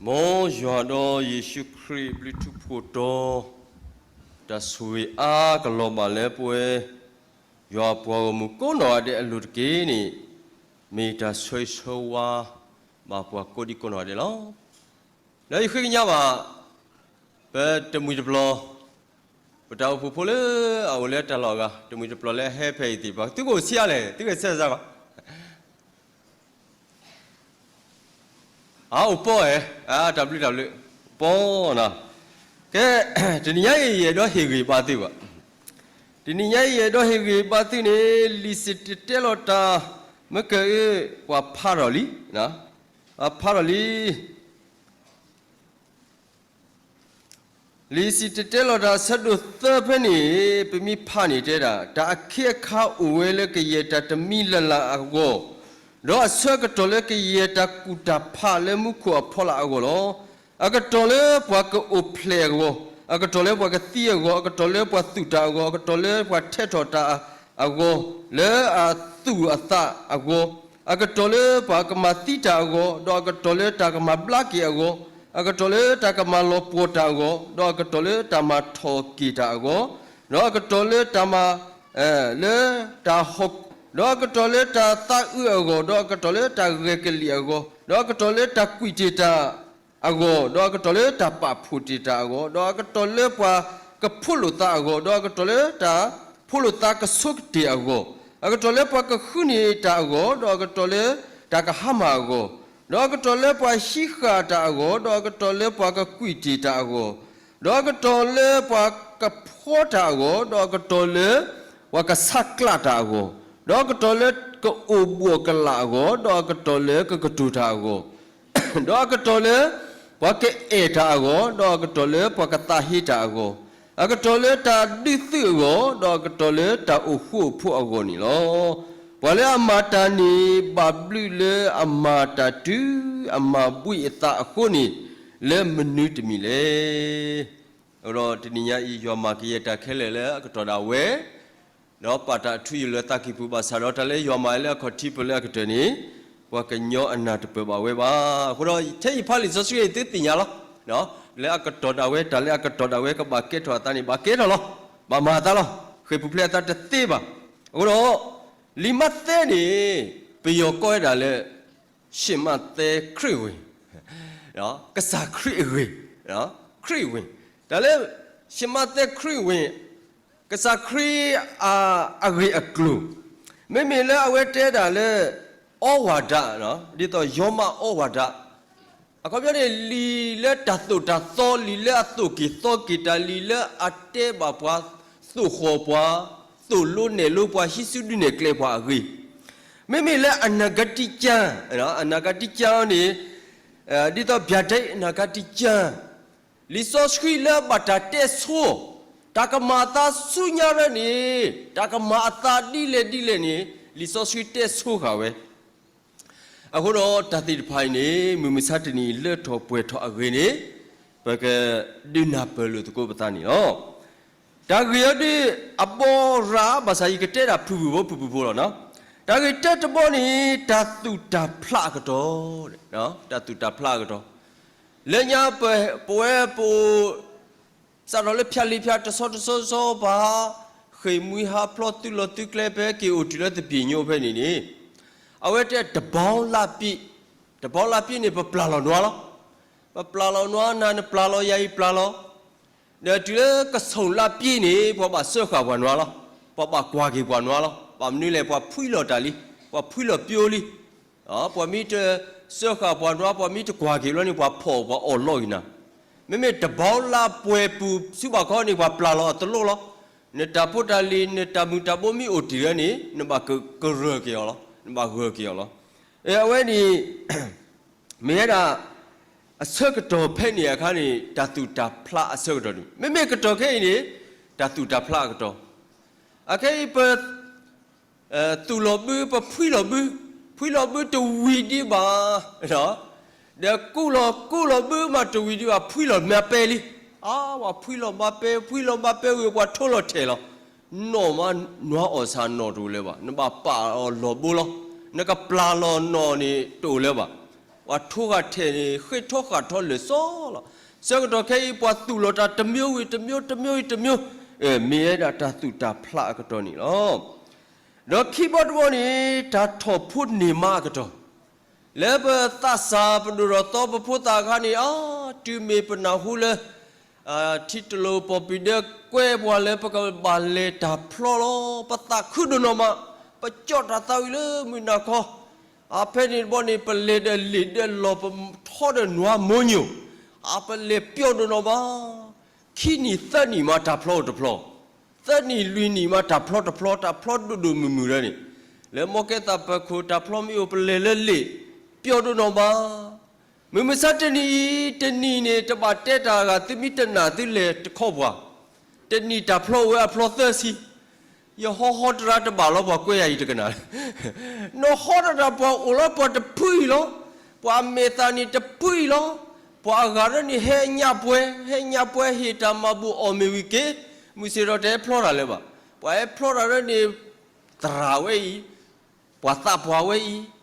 မ်ယွၤဒီးယ့ၣ်ၡူးခရံာ်အဘျုးထူးဖှိၣ်တီၤ, တၢ်ဆိၣ်ဂ့ၤအါကလီၤဘၣ်လၢပဝဲ ယွၤအပှၤဂီၢ်မုၢ်ကိးနီၢ်ဂၤဒဲးအလိၤတက့ၢ်န့ၣ်, မ့ၢ်တၢ်ဆၢဂ့ၤဆၢဝါဘၣ်ပှၤကိးဒံကိးနီၢ်ဂၤဒဲးလီၤ. လၢယဃ့ကညးဘၣ် ပတမှံၤတပျီၤ, ပတၢ်အိၣ်ဖှိၣ်ဖိလၢအအိၣ်လၢတၢ်လီၢ်အဂၤ တမှံၤတပျီၤလၢအဟဲဖဲအံၤသ့ၣ်တဖၣ် သုကအိၣ်ဆံးအါလဲၣ်, သုကဆၢစၢ်ဘၣ် အအိၣ်ပီၢ်ဧါ, တၢ်ဘျုးတၢ်ဘျုး, ပီၢ်နီၤ. ကဲ, တနံၤညါအံၤယအဲၣ်ဒိးဟ့ၣ်ဂံၢ်ဘါသုဘၣ်. တနံၤညါအံၤယအဲၣ်ဒိးဟ့ၣ်ဂံၢ်ဘါသုန့ၣ် လံာ်စံၣ်တဲၤတဲလီၤတၢ် မ့ၢ်ကၢအၢ ပှၤဖးထီၣ်လံ, ပှၤဖးထီၣ်လံ လံာ်စံၣ်တဲၤတဲလီၤတၢ်အဆၢဒိၣ်သၢဖဲန့ၣ် ပမ့ၢ်ဖးန့ၣ်တဲဒၣ် တၢ်အခ့အခါအိၣ်ဝဲလၢကယဲၢ်တၢ်တမံၤလၢ်လၢ်အဂီၢ်, ဒီးအဆၢကတီၢ်လၢကယဲၢ်တၢ်ကူၣ်တၢ်ဖးလၢမူခိၣ်အဖီလာ်အဂီၢ်လီၤ. အကတီၢ်လၢပှၤကအိၣ်ဖျဲၣ်အဂီၢ်, အကတီၢ်လၢပှၤကသံအဂီၢ်, အကတီၢ်လၢပှၤသူၣ်တၢ်အဂီၢ်, အကတီၢ်လၢပှၤထဲးထီၣ်တၢ်အဂီၢ်, လၢအသူၣ်အသးအဂီၢ်, အကတီၢ်လၢပှၤကမၤသံတၢ်အဂီၢ်, ဒီးအကတီၢ်လၢတၢ်ကမၤဘျါက့ၤအဂီၢ်, အကတီၢ်လၢတၢ်ကမၤလီၤပှီၢ်တၢ်အဂီၢ်, ဒီးအကတီၢ်လၢတၢ်မၤထီၣ်က့ၤတၢ်အဂီၢ်, ဒီးအကတီၢ်လၢတၢ်မၤ လၢတၢ်ဟီၣ်, ဒီးအကတီၢ်လၢတၢ်သးအုးအဂီၢ်, ဒီးအကတီၢ်လၢတၢ်ဂဲၤကလံၣ်အဂီၢ်, ဒီးအကတီၢ်လၢတၢ်ကွံာ်တ့ၢ်တၢ်အဂီၢ်, ဒီးအကတီၢ်လၢတၢ်ပာ်ဖှိၣ်တ့ၢ်တၢ်အဂီၢ်, ဒီးအကတီၢ်လၢပှၤကဖိးလိာ်သးအဂီၢ်, ဒီးအကတီၢ်လၢတၢ်ဖိးလိာ်သးကဆိကတ့ၢ်အဂီၢ်, အကတီၢ်လၢပှၤကဃုန့ၢ်တၢ်အဂီၢ်, ဒီးအကတီၢ်လၢတၢ်ကဟါမၢ်အဂီၢ်, ဒီးအကတီၢ်လၢပှၤဟံးဃာ်တၢ်အဂီၢ်, ဒီးအကတီၢ်လၢပှၤကကွံာ်တ့ၢ်တၢ်အဂီၢ်, ဒီးအကတီၢ်လၢပှၤကဖှီတၢ်အဂီၢ်, ဒီးအကတီၢ်လၢပှၤကဆါကျးတၢ်အဂီၢ်, ဒီးအကတီၢ်လၢကအိၣ်ဘှီၣ်ကလာ်အဂီၢ်, ဒီးအကတီၢ်လၢကကတိၤတၢ်အဂီၢ်, ဒီးအကတီၢ်လၢပှၤကအဲၣ်တၢ်အဂီၢ်, ဒီးအကတီၢ်လၢပှၤကသးဟ့တၢ်အဂီၢ်, အကတီၢ်လၢတၢ်ဒုးသုးအဂီၢ်, ဒီးအကတီၢ်လၢတၢ်အိၣ်ဃူအိၣ်ဖိးအဂီၢ်န့ၣ်လီၤ. ပှၤလၢအမၤတၢ်န့ၣ် ဘၣ်ဘျုးလၢအမၤတၢ်တုၤအမၤဘှံးအသးအဃိန့ၣ် လၢမနုၤတမံၤလဲၣ်. အဃိဒီးတနံၤညါအံၤ ယွၤမၤကယဲၢ်တၢ်ခဲလၢာ်လၢအကတီၢ်ဒၣ်ဝဲ ဒီးပာ်တၢ်အထူအယိာ်လၢသးကံၢ်ပူၤဘၣ်ဆၣ်ဒီး တၢ်လၢယွၤမၤလၢအခီၣ်ထံးပၢၢ်လၢအကတၢၢ်န့ၣ် ပှၤကညီအနၢ်တပၢၢ်ဘၣ်ဝဲဘၣ်. အဃိဒီး ထဲယဖးလံာ်စီဆှံအံၤ သုသ့ၣ်ညါလီၤ. လၢအကတီၢ်ဒၣ်ဝဲ တၢ်လၢအကတီၢ်ဒၣ်ဝဲကဘၣ်ကဲထီၣ်အသးန့ၣ် ဘၣ်ကဲထီၣ်လီၤ. ဘၣ်မၤအသးလီၤ. ဃ့ၢ်ပူၤဖျဲးအသးတသ့ဘၣ်. အဃိဒီး လံာ်မးသဲန့ၣ် ပယီၤကိးဝဲဒၣ်လၢ ရှင်မဿဲခရစ်ဝင်, ကစၢ်ခရံာ်အဂ့ၢ်, ခရစ်ဝင်, တၢ်လၢ ရှင်မဿဲခရစ်ဝင်, ကစၢ်ခရံာ်အဂ့ၢ်အကျိၤ, မ့မ့ၢ်လၢအဝဲတဲဒၣ်လၢ ဩဝါဒ, ဒ်သိး ရောမ ဩဝါဒ, အခီပညီန့ၣ် လံာ်လၢတၢ်သိၣ်တၢ်သီ, လံာ်လၢအသိၣ်က့ၤသီက့ၤတၢ်, လံာ်လၢအတဲဘၣ်ပှၤ, သိၣ်ဃီၣ်ပှၤ, သိၣ်လိနဲၣ်လိပှၤ, ဟံးစုဒုးနဲၣ်ကျဲပှၤအဂ့ၢ်, မ့မ့ၢ်လၢအနၢ်ကၤတံကၢ, အနၢ်ကၤတံကၢန့ၣ် ဒ်သိး ဗျၢၣ်ဒဲအနၢ်ကၤတံကၢ, လံာ်စီဆှံလၢအဘၣ်တၢ်တဲဆိ, တၢ်ကမၤအသးဆူညါရဲန့ၣ်, တၢ်ကမၤအသးဒ်လဲၣ်ဒ်လဲၣ်န့ၣ် လံာ်စီဆှံတဲဆိဃာ်ဝဲ. အဃိဒီးတၢ်သ့ၣ်တဖၣ်အံၤန့ၣ် မုၢ်မဆါတနံၤ လၢထီၣ်ပှဲၤထီၣ်အဂ့ၢ်န့ၣ် ပကဒုးနၢ်ပၢၢ်လိာ်သကိးပသးန့ၣ်လီၤ. တၢ်ဂ့ၢ်အံၤဒ်အဘီရၣ် ဘၣ်ဆၣ်ယကတဲဒၣ်ဖုၣ်ဖုၣ်ဖိ ဖုၣ်ဖုၣ်ဖိလီၤ. တၢ်ဂ့ၢ်တၢတဘီန့ၣ် တၢ်သူၣ်တၢ်ဖျးအကတီၢ်, တၢ်သူၣ်တၢ်ဖျးအကတီၢ်, လၢညါပဝဲပအိၣ် စးထီၣ်လၢဖၠၣ်လံၤဖၠၣ်တဆီတဆီဆီပၤ, ဃ့ၢ်မှံဟးဖျိးသုးလီၢ်သုးကျဲ ဖဲက့ၤအိၣ်တုၤလၢသပ့ၤညိဖဲန့ၣ်န့ၣ်, အဝဲတဲတဘီလၢ်ပ့, တဘီလၢ်ပ့န့ၣ် ပပျၢ်လီၤနွါလီၤ. ပပျၢ်လီၤနွါနၤ နပျၢ်လီၤယၤ ယပျၢ်လီၤ, ဒီးတုၤလၢကဆီၣ်လၢ်ပ့န့ၣ် ပှၤဘၣ်စၢဃာ်ပှၤနွါလီၤ. ပှၤဘၣ်ကွၢ်က့ၤပှၤနွါလီၤ. ဘၣ်မနုၤလဲၣ် ပှၤဖှံလီၤတၢ်လံ, ပှၤဖှံလီၤပျိလံ ပှၤမ့ၢ်တစၢဃာ်ပှၤနွါ ပှၤမ့ၢ်တကွၢ်က့ၤဘျီန့ၣ် ပှၤဖီၣ်ပှၤအီၣ်လီၢ်ဂ့ၤနၤ, မ့မ့ၢ်တဘီလၢ်ပှဲၤပူၤဆူဘၣ်ခီန့ၣ် ပှၤပျၢ်လီၤအတလိၣ်လီၤ. နတၢ်ဖိတၢ်လံၤ နတၢ်မုၢ်တၢ်ဘိမ့ၢ်အိၣ်တ့ၢ်ဝဲန့ၣ် နဘၣ်ကရၢၢ်က့ၤအီၤလီၤ, နဘၣ်ဂၢၢ်က့ၤအီၤလီၤ. အဝဲန့ၣ် မ့ၢ်ဝဲဒၣ် အဆၢကတီၢ်ဖဲန့ၣ်အခါန့ၣ် တၢ်သူၣ်တၢ်ဖျးအဆၢကတီၢ်န့ၣ် မ့မ့ၢ်ကတီၢ်ခဲအံၤန့ၣ် တၢ်သူၣ်တၢ်ဖျးအကတီၢ်, အခဲအံၤပ သူၣ်လီၤဘု ပဖှံလီၤဘု, ဖှံလီၤဘုတဝံၤဒံးဘၣ်, ဒီးကူၣ်လီၤကူၣ်လီၤဘုမးတဝံၤဒံးဘၣ် ဖှံလီၤမၤပဲလံ. အါ ပှၤဖှံလီၤမၤပဲ ဖှံလီၤမၤပဲဝံၤ ပှၤထိလီၤထဲးလီၤ. နီၢ်မး နွါအီၣ်ဆၣ်နီၣ်တအိၣ်လၢၤဘၣ်, နဘၣ်ပာ်အီၤလီၢ်ဘိလီၤ. နကပျၢ်လီၤနီၣ်န့ၣ်တအိၣ်လၢၤဘၣ်. ပှၤထိဂၤထဲးန့ၣ် ဃ့ၢ်ထီၣ်ဃာ်ထီၣ်လၢာ်စီလီၤ. ဆၢကတီၢ်ခဲအံၤ ပှၤသူၣ်လီၤတၢ်တမျိုးဝံၤတမျိုး တမျိုးဝံၤတမျိုး, မ့ၢ်ဝဲဒၣ်တၢ်သူၣ်တၢ်ဖျးအကတီၢ်န့ၣ်လီၤ. ဒီးခံဘီတဘီန့ၣ် တၢ်ထီၣ်ဖိန့ၢ်မါအကတီၢ်, လၢပသးစၢ်ပဒိၣ်ထီၣ်သီပဖိသၣ်အခါန့ၣ် အါ တုၤမ့ၢ်ပနၢ်ဟူလၢ ထံတလိာ်ပီၣ်ပံၤဒဲးကွဲပှၤလၢပကဘၣ်လဲၤတၢ်ဖျီလီၤ. ပသးခုဒိၣ်နီၢ်မး, ပကၠီၣ်တၢ်သးဝံၣ်လၢမုၢ်နၤခီ, အဖဲန့ၣ်တဘီန့ၣ် ပလဲၤဒီးလ့ၣ်ဒီးလီၢ် ပထီဒီးနွါမိညိၣ်, အပလဲၤပျီဒိၣ်နီၢ်မး, ခံနံၣ်သၢနံၣ်မးတၢ်ဖျီအိၣ်တဖျီ, သၢနံၣ်လွံၢ်နံၣ်မးတၢ်ဖျီတဖျီ, တၢ်ဖျီဒိၣ်ဒိၣ်မုၢ်မုၢ်လၢန့ၣ်, လၢမီကဲသးပၢၤခိၣ်တၢ်ဖျီမ့ၢ်အိၣ် ပလဲၤလၢလ့ၣ်, ပျီဒိၣ်နီၢ်မး မုၢ်မဆါတနံၤအံၤ တနံၣ်န့ၣ် တဘၣ်တဲတၢ်ဂၤ သုမ့ၢ်တနာ်သုလဲၤတခီပှၤ, တနံၣ်တၢ်ဖျီအိၣ်ဝဲအဖျီသၢဆံ, ယဟီဟီတရါတဘၣ်လီၤ ပှၤကွဲယၤအံၤတကနၣ်, နဟီတၢ်တၢ်ပှၤအိၣ်လီၤ ပှၤတဖုအံၤလီၤ, ပှၤအမဲာ်သၣ်န့ၣ်တဖုအံၤလီၤ, ပှၤအဂၤရၢန့ၣ် ဟဲညၣ်ပှဲၤ ဟဲညၣ်ပှဲၤ ဟ့ၣ်တၢ်မၤဘူၣ်အီၣ်မ့ၢ်ဝံၤက့ၤ, မုၢ်ဆ့ၣ်ထီၣ်တဟဲဖျီတၢ်လၢၤဘၣ်, ပှၤဟဲဖျီတၢ်ရၢန့ၣ် သရၣ်ဝဲအံၤ, ပှၤသးပှၢ်ဝဲအံၤ,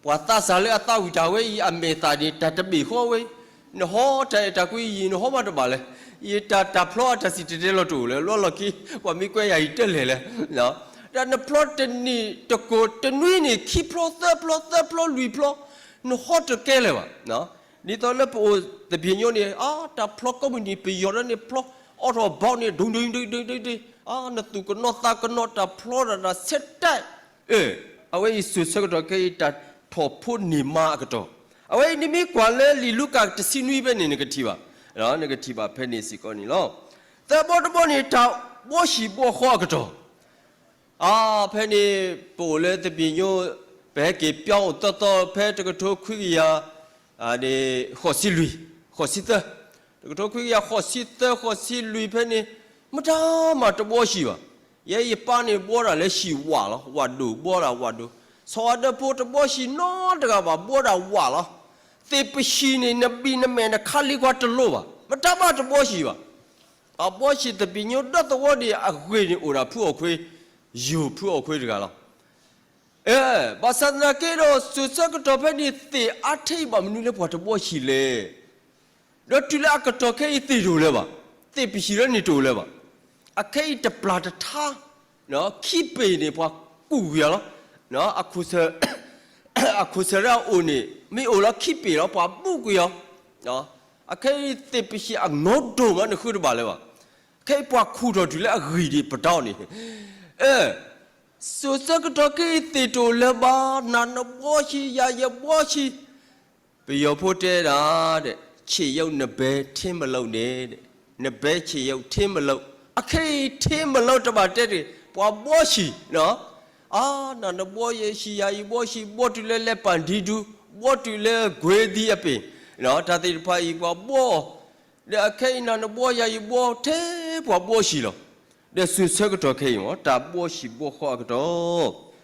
ပှၤသးစၢ်လၢအသးဝံၣ်တၢ်ဝဲအံၤ အမဲာ်သၣ်န့ၣ် တၢ်တဘ့ၣ်ဃီဝဲအံၤ, နဟီတၢ်အဲၣ်တၢ်ကွံယံာ် နဟီမးတဘၣ်လဲၣ်, ယတၢ်တၢ်ဖျီအတၢ်စံၣ်တဲၤတဲလီၤတအိၣ်လၢၤ လီၢ်လီၢ်ခံ, ပှၤမ့ၢ်ကွဲယၤအံၤတဲလဲၣ်လဲၣ်, တၢ်နဖျီတနံၣ်တကိၢ်တနွံန့ၣ် ခံဖျီသၢဖျီသၢဖျီလွံၢ်ဖျီ, နဟီတကဲလၢၤဘၣ်, ဒ်သိးလၢပအိၣ်သဘ့ၣ်ညိန့ၣ် အါ တၢ်ဖျီကိးမုၢ်နံၤ ပယီၤဒၣ်န့ၣ်ဖျီ, အီထီၣ်ဘီန့ၣ် ဒိၣ်ဒိၣ်ဒိၣ်ဒိၣ်ဒိၣ်ဒိၣ်, အါ နသူၣ်ကနီၣ်သးကနီၣ် တၢ်ဖျီတၢ်တၢ်ဆဲးတဲာ်, အဝဲအံၤစိၤဆၢကတီၢ်ခဲအံၤ တၢ်ထီၣ်ဖိန့ၢ်မါအကတီၢ်, အဝဲအံၤနမ့ၢ်ကွၢ်လၢလံာ်လူၤကၣ်တဆံနွံဖဲန့ၣ် နကထံၣ်ဘၣ်, နကထံၣ်ဘၣ်ဖဲန့ၣ်စ့ၢ်ကီးန့ၣ်လီၤ. သၢဘီတဘီန့ၣ် တၢ်ဘှီဆံးဘှီဃီအကတီၢ် အါ ဖဲန့ၣ် ပအိၣ်လၢသဘ့ၣ်ညိ ပဟဲက့ၤပၠီအိၣ်သီသီ ဖဲတကထိခွံကယၤ ဃိးဆံလွံၢ်, ဃိးဆံသၢ, တကထိခွံကယၤဃိးဆံသၢ ဃိးဆံလွံၢ်ဖဲန့ၣ် မတၤမးတဘှီဆံးဘၣ်. ယဲယပၢ်န့ၣ် ဘှီတၢ်လၢဆံးဝးလီၤ, ဝးဒိၣ် ဘှီတၢ်ဝးဒိၣ်, စီၤအၤဒၢဖိတဘှီဆံးနီတဂၤဘၣ် ဘှီတၢ်ဝးလီၤ. သ့ၣ်ပဟံၣ်န့ၣ် နဘံၣ်နမဲာ်နခါလံကွၢ်တလိၣ်ဘၣ်, မတၤမးတဘှီဆံးဘၣ်. အဘှီဆံးသဘ့ၣ်ညိဒီသဝီန့ၣ် အဂ့ၢ်န့ၣ်အိၣ်ဒၣ်ဖုအီၣ်ခွ့, ယိၤဖုအီၣ်ခွ့တဂၤလီၤ. အဲ ဘၣ်ဆၣ်သနာ်က့ဒီး စိၤဆၢကတီၢ်ဖဲန့ၣ် သ့ၣ်အါထဲအံၤ ဘၣ်မနုၤလၢပှၤတဘှီဆံးလဲၣ်. ဒီးတုၤလၢအကတီၢ်ခဲအံၤ သ့ၣ်တအိၣ်လၢၤဘၣ်, သ့ၣ်ပဟံၣ်လၢန့ၣ်တအိၣ်လၢၤဘၣ်. အခဲအံၤတပျၢ်တထါ, ခံပ့ၤန့ၣ် ပှၤကူၣ်ကွံာ်အီၤလီၤ. အခိၣ်ဆၢ အခိၣ်ဆၢရၢအအိၣ်န့ၣ် မ့ၢ်အိၣ်လီၤခံပ့ၤလီၤ ပှၤဘူၣ်ကွံာ်အီၤ. အခဲအံၤသ့ၣ်ပဟံၣ်အနီၢ်ဒိၣ်မး နဃုတဘၣ်လၢၤဘၣ်. ခဲအံၤပှၤခူၣ်ထီၣ်တုၤလၢအဂံၢ်ဒံးပတီၢ်န့ၣ်, စိၤဆၢကတီၢ်ခဲအံၤသ့ၣ်တအိၣ်လၢၤဘၣ်, နၤနဘှီဆံး ယၤယဘှီဆံး, ပယီၤဖိတဲဒၣ်, ခြေရုပ် နဘဲ ထင်းမလုပ်နဲ့, နဘဲ ခြေရုပ် ထင်းမလုပ်, အခဲအံၤ ထင်းမလုပ် တဘၣ်တဲတဂ့ၤ, ပှၤဘှီဆံး, အါ နၤနဘှီယဆံး ယၤယဘှီဆံး ဘှီတုၤလၢလဲၤပၣ်ဒံဒူ, ဘှီတုၤလၢကွ့ၤဒံအပ့ၤ, တၢ်သ့ၣ်တဖၣ်အံၤပှၤဘှီ ဒီးအခဲအံၤ နၤနဘှီယၤယဘှီ ထဲပှၤဘှီဆံးလီၤ. ဒီးစိၤဆၢကတီၢ်ခဲအံၤ တၢ်ဘှီဆံးဘှီဃီအကတီၢ်,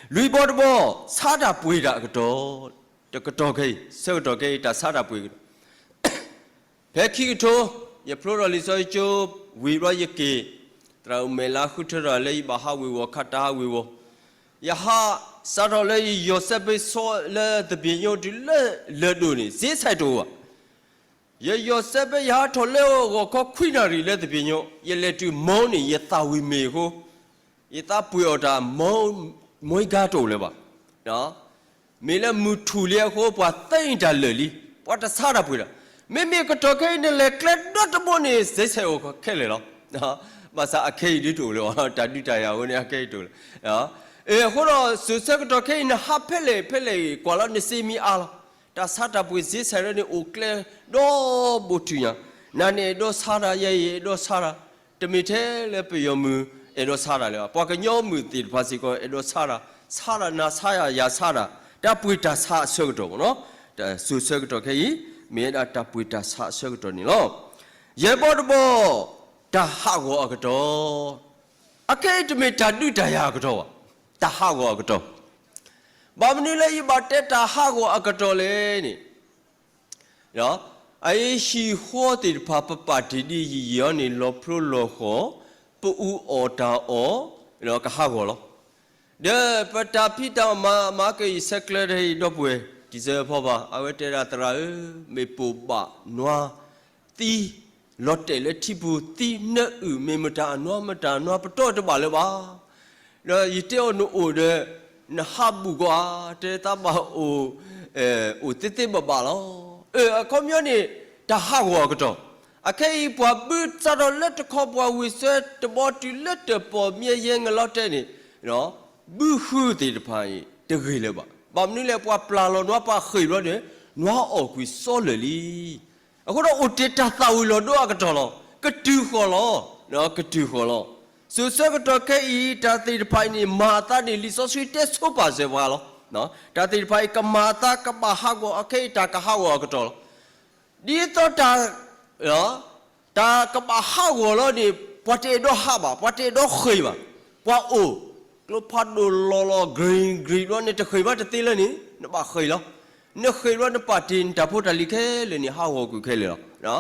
လွံၢ်ဘီတဘီ ဆါတၢ်ပှ့ၤတၢ်အကတီၢ်, တကတီၢ်ခဲအံၤ ဆၢကတီၢ်ခဲအံၤ တၢ်ဆါတၢ်ပှ့ၤကတီၢ် ဖဲခံကထိ ယဖျိထီၣ်လံာ်စီဆှံကၠိ ဝံၤဘျီယက့ၤ သရၣ်အမဲာ်လါဃုထၢထီၣ်လၢယဘၣ်ဟးဝ့ၤဝီၤ ခးတၢ်ဟးဝ့ၤဝီၤ, ယဟးစးထီၣ်လၢယယီၤစဲးဘ့ၣ်ဆီလၢသဘ့ၣ်ညိတုၤလၢလၢၢ်ဒိၣ်န့ၣ် စ့ဆဲးတအိၣ်ဘၣ်. ယယီၤစဲးဘ့ၣ် ယဟးထီၣ်လၢဂီၤခီခွံနၣ်ရံၣ်လၢသဘ့ၣ်ညိ ယလဲၤတုၤမီန့ၣ် ယသးဝံၤမ့ၢ်အဃိ ယသးပှ့ၤအီၣ်တၢ် မီကါတအိၣ်လၢၤဘၣ်. မ့ၢ်လၢမုၢ်ထူၣ်လံအဃိ ပှၤသ့အံၤတၢ်လၢာ်လံ, ပှၤတဆါတၢ်ပှ့ၤဒီး, မ့မ့ၢ်ကတီၢ်ခဲအံၤ နလဲၤကျဲဒီတဘိန့ၣ် စ့ဆဲးအိၣ်ခဲလၢာ်လီၤ. ဘၣ်ဆၣ်အခဲအံၤဒ်တအိၣ်လၢၤဘၣ်, တၢ်ဒုးတၢ်ယၤအဃိန့ၣ် အခဲအံၤတအိၣ်လၢၤ. အဃိဒီး စိၤဆၢကတီၢ်ခဲအံၤ နဟးဖဲလဲၣ်ဖဲလဲၣ် ကွၢ်လီၤနစ့မံအါလီၤ. တၢ်ဆါတၢ်ပှ့ၤစ့ဆဲးရၢန့ၣ် အိၣ်ကျဲဒီဘိထုးညါ, နၤန့ၣ်အဲၣ်ဒိးဆါတၢ် ယဲယအဲၣ်ဒိးဆါတၢ်, တမ့ၢ်ထဲလၢပယီၤမုၢ်အဲၣ်ဒိးဆါတၢ်လၢၤဘၣ်, ပှၤကညီမုၢ်သ့ၣ်တဖၣ်စ့ၢ်ကီး အဲၣ်ဒိးဆါတၢ်, ဆါတၢ် နၤဆါယၤ ယၤဆါတၢ်, တၢ်ပှ့ၤတၢ်ဆါအဆၢကတီၢ်မ့ၢ်နီၤ, စိၤဆၢကတီၢ်ခဲအံၤ မ့ၢ်ဝဲဒၣ်တၢ်ပှ့ၤတၢ်ဆါအဆၢကတီၢ်န့ၣ်လီၤ. ယဲၢ်ဘီတဘီ တၢ်ဟးဂီၤအကတီၢ်, အခဲအံၤတမ့ၢ်တၢ်ဒုးတၢ်ယၤအကတီၢ်ဘၣ်, တၢ်ဟးဂီၤအကတီၢ်, ဘၣ်မနုၤလၢယဘၣ်တဲတၢ်ဟးဂီၤအကတီၢ်လဲၣ်န့ၣ် အအံၤဟံၣ်ဃီသ့ၣ်တဖၣ် ပပာ်တ့ၢ်ဒ်ယံာ်ယံာ်အီၤန့ၣ် လီၤဖျိလီၤဃီၤ, ပအူအီၣ်တၢ်အီၣ်, ကဟးဂီၤလီၤ. ဒီးပတၢ်ဖံးတၢ်မၤ မၤက့ၤယဆဲးကျၢတၢ်အံၤဒီပုၢ်ဝဲၢ်, တံၤစၢဖီဘၣ်, အဝဲတဲဒၣ်သရၣ်ဧၢ, မ့ၢ်ပိာ်ဘၣ်နွါသံ, လီၤတဲာ်လၢထံပူၤသံနၢအုၣ် မ့ၢ်မတၤအနွါမတၤအနွါပတီၢ်တဘၣ်လၢၤဘၣ်. ဒီးယတဲအီၤနအိၣ်ဒီး နဟးဘူးကီးဧါ, တဲသးဘၣ်အိၣ်, အိၣ်သ့သ့ဘၣ်ဘၣ်လီၤ. အၢ အခီပညီန့ၣ် တၢ်ဟးဂီၤအကတီၢ်, အခဲအံၤပှၤဘုစးထီၣ်လၢတခီပှၤဝံၤဆၢတဘီတုၤလၢတပီၢ်မ့ၢ်ယဲၢ်ငလီၤတဲာ်န့ၣ် ဘုဟုသ့ၣ်တဖၣ်အံၤ တဂ့ၤလၢၤဘၣ်. ဘၣ်မနုၤလဲၣ် ပှၤပျၢ်လီၤနွါပှၤဃ့ၢ်ဘျီဒီး နွါအီၣ်ကွံာ်စီလၢာ်လံ. အဃိဒီးအိၣ်တ့ၢ်တၢ်သၣ်ဝံၤလီၤဒိအကတီၢ်လီၤ. ကတုၤဃီၤလီၤ, ကတုၤဃီၤလီၤ. စိၤဆၢကတီၢ်ခဲအံၤ တၢ်သ့ၣ်တဖၣ်အံၤန့ၣ် မၤအသးန့ၣ် လံာ်စီဆှံတဲဆိပာ်စၢၤပှၤလီၤ. တၢ်သ့ၣ်တဖၣ်အံၤ ကမၤအသးကဘၣ်ဟးဂီၤ အခဲအံၤတၢ်ကဟးဂီၤအကတီၢ်လီၤ. ဒ်သိးတၢ် တၢ်ကဘၣ်ဟးဂီၤလီၤန့ၣ် ပှၤတအဲၣ်ဒိးဟးဘၣ်, ပှၤတအဲၣ်ဒိးဃ့ၢ်ဘၣ်, ပှၤအိၣ်, ကျိဖးဒိၣ်လီၤလီၤ green green ဘျီန့ၣ် တဃ့ၢ်ဘၣ်တသ့လၢန့ၣ် နဘၣ်ဃ့ၢ်လီၤ. နဃ့ၢ်ဘျီနပာ်တ့ၢ်နတၢ်ဖိတၢ်လံၤခဲလၢာ်န့ၣ် ဟးဂီၤကွံာ်ခဲလၢာ်လီၤ.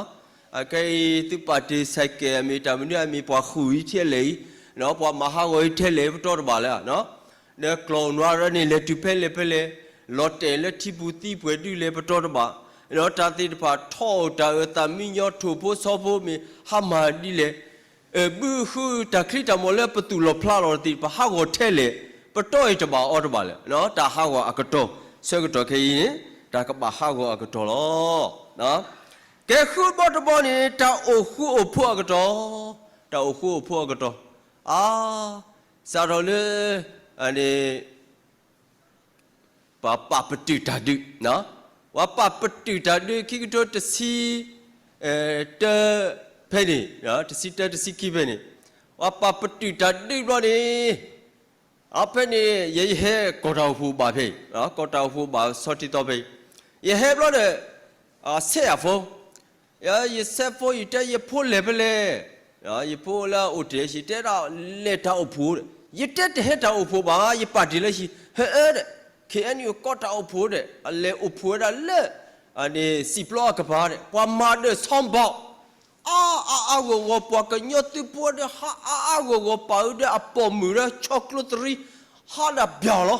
အခဲအံၤ သုပာ်တ့ၢ်ဆဲးကဲး မ့ၢ်တၢ်မနုၤအမ့ၢ်ပှၤဃုာ်အံၤထဲလဲၣ်အံၤ, ပှၤမၤဟးဂီၤအံၤထဲလဲၣ်ပတီၢ်တဘၣ်လၢၤ ဒီးကျီၢ်အိၣ်နွါရၢန့ၣ် လဲၤတုၤဖဲလဲၣ်ဖဲလဲၣ်, လီၤတဲာ်လၢထံပူၤသံပှဲၤဒုလဲၣ်ပတီၢ်တဘၣ်, ဒီးတၢ်သ့ၣ်တဖၣ်ထီၣ်တၢ်အၢသးမံညီထိၣ်ဖိဆီဖိမ့ၢ်ဟါမၢ်ဒ်လဲၣ်, ဘုဟုတၢ်ချံတၢ်မီၤလၢပသူၣ်လီၤဖျးလီၤသ့ၣ်တဖၣ် ဟးဂီၤထဲလဲၣ်, ပတီၢ်အံၤတဘၣ်အီၤတဘၣ်လၢၤ, တၢ်ဟးဂီၤအကတီၢ် ဆၢကတီၢ်ခဲအံၤန့ၣ် တၢ်ကဘၣ်ဟးဂီၤအကတီၢ်လီၤ. ကဲဃုဘီတဘီန့ၣ် တၢ်အိၣ်ဃူအိၣ်ဖိးအကတီၢ်, တၢ်အိၣ်ဃူအိၣ်ဖိးအကတီၢ်, အါ, စးထီၣ်လၢ န့ၣ် ပှၤပာ်ပတုာ်တၢ်ဒုး, ပှၤပာ်ပတုာ်တၢ်ဒုး ခံကထိတဆံ, တၢ, ဖဲန့ၣ်, တဆံတၢတဆံခံဖဲန့ၣ်, ပှၤပာ်ပတုာ်တၢ်ဒုးဘျီန့ၣ်, အဖဲန့ၣ် ယဲယဟဲကီၢ်တၢ်အိၣ်ဖှိၣ်ဘၣ်ဖဲ, ကီၢ်တၢ်အိၣ်ဖှိၣ်ဘၣ်ဆီထံသီဖဲ, ယဟဲဘျီဒီး, ဆဲးယၤဖိ ယဆဲးဖိ ယတဲယဖိလဲၤဖဲလဲၣ်, ယဖိလၢအအိၣ်တ့ၢ် ယတဲဒၣ် လဲၤတၢ်အိၣ်ဖှိၣ်ဒီး ယတဲတဟဲတၢ်အိၣ်ဖှိၣ်ဘၣ် ယပာ်တ့ၢ်လၢဟံၣ် ဟဲအၢဒီး ခဲအံၤန့ၣ် ကီၢ်တၢ်အိၣ်ဖှိၣ်ဒီး အလဲၤအိၣ်ဖှိၣ်ဝဲဒၣ်လၢ စံာ်ပျီအကပၤဒီး ပှၤမၤဒီးဆီဘီ အါအါအါဂီၢ်ဂီၢ် ပှၤကညီသုးဖိဒီး ဟးအါအါဂီၢ်ဂီၢ် ပာ်အုးဒီးအပိာ်မုၣ်ဒီး ဆီကျိသရံ ဟးဒၣ်ပျၢ်လီၤ.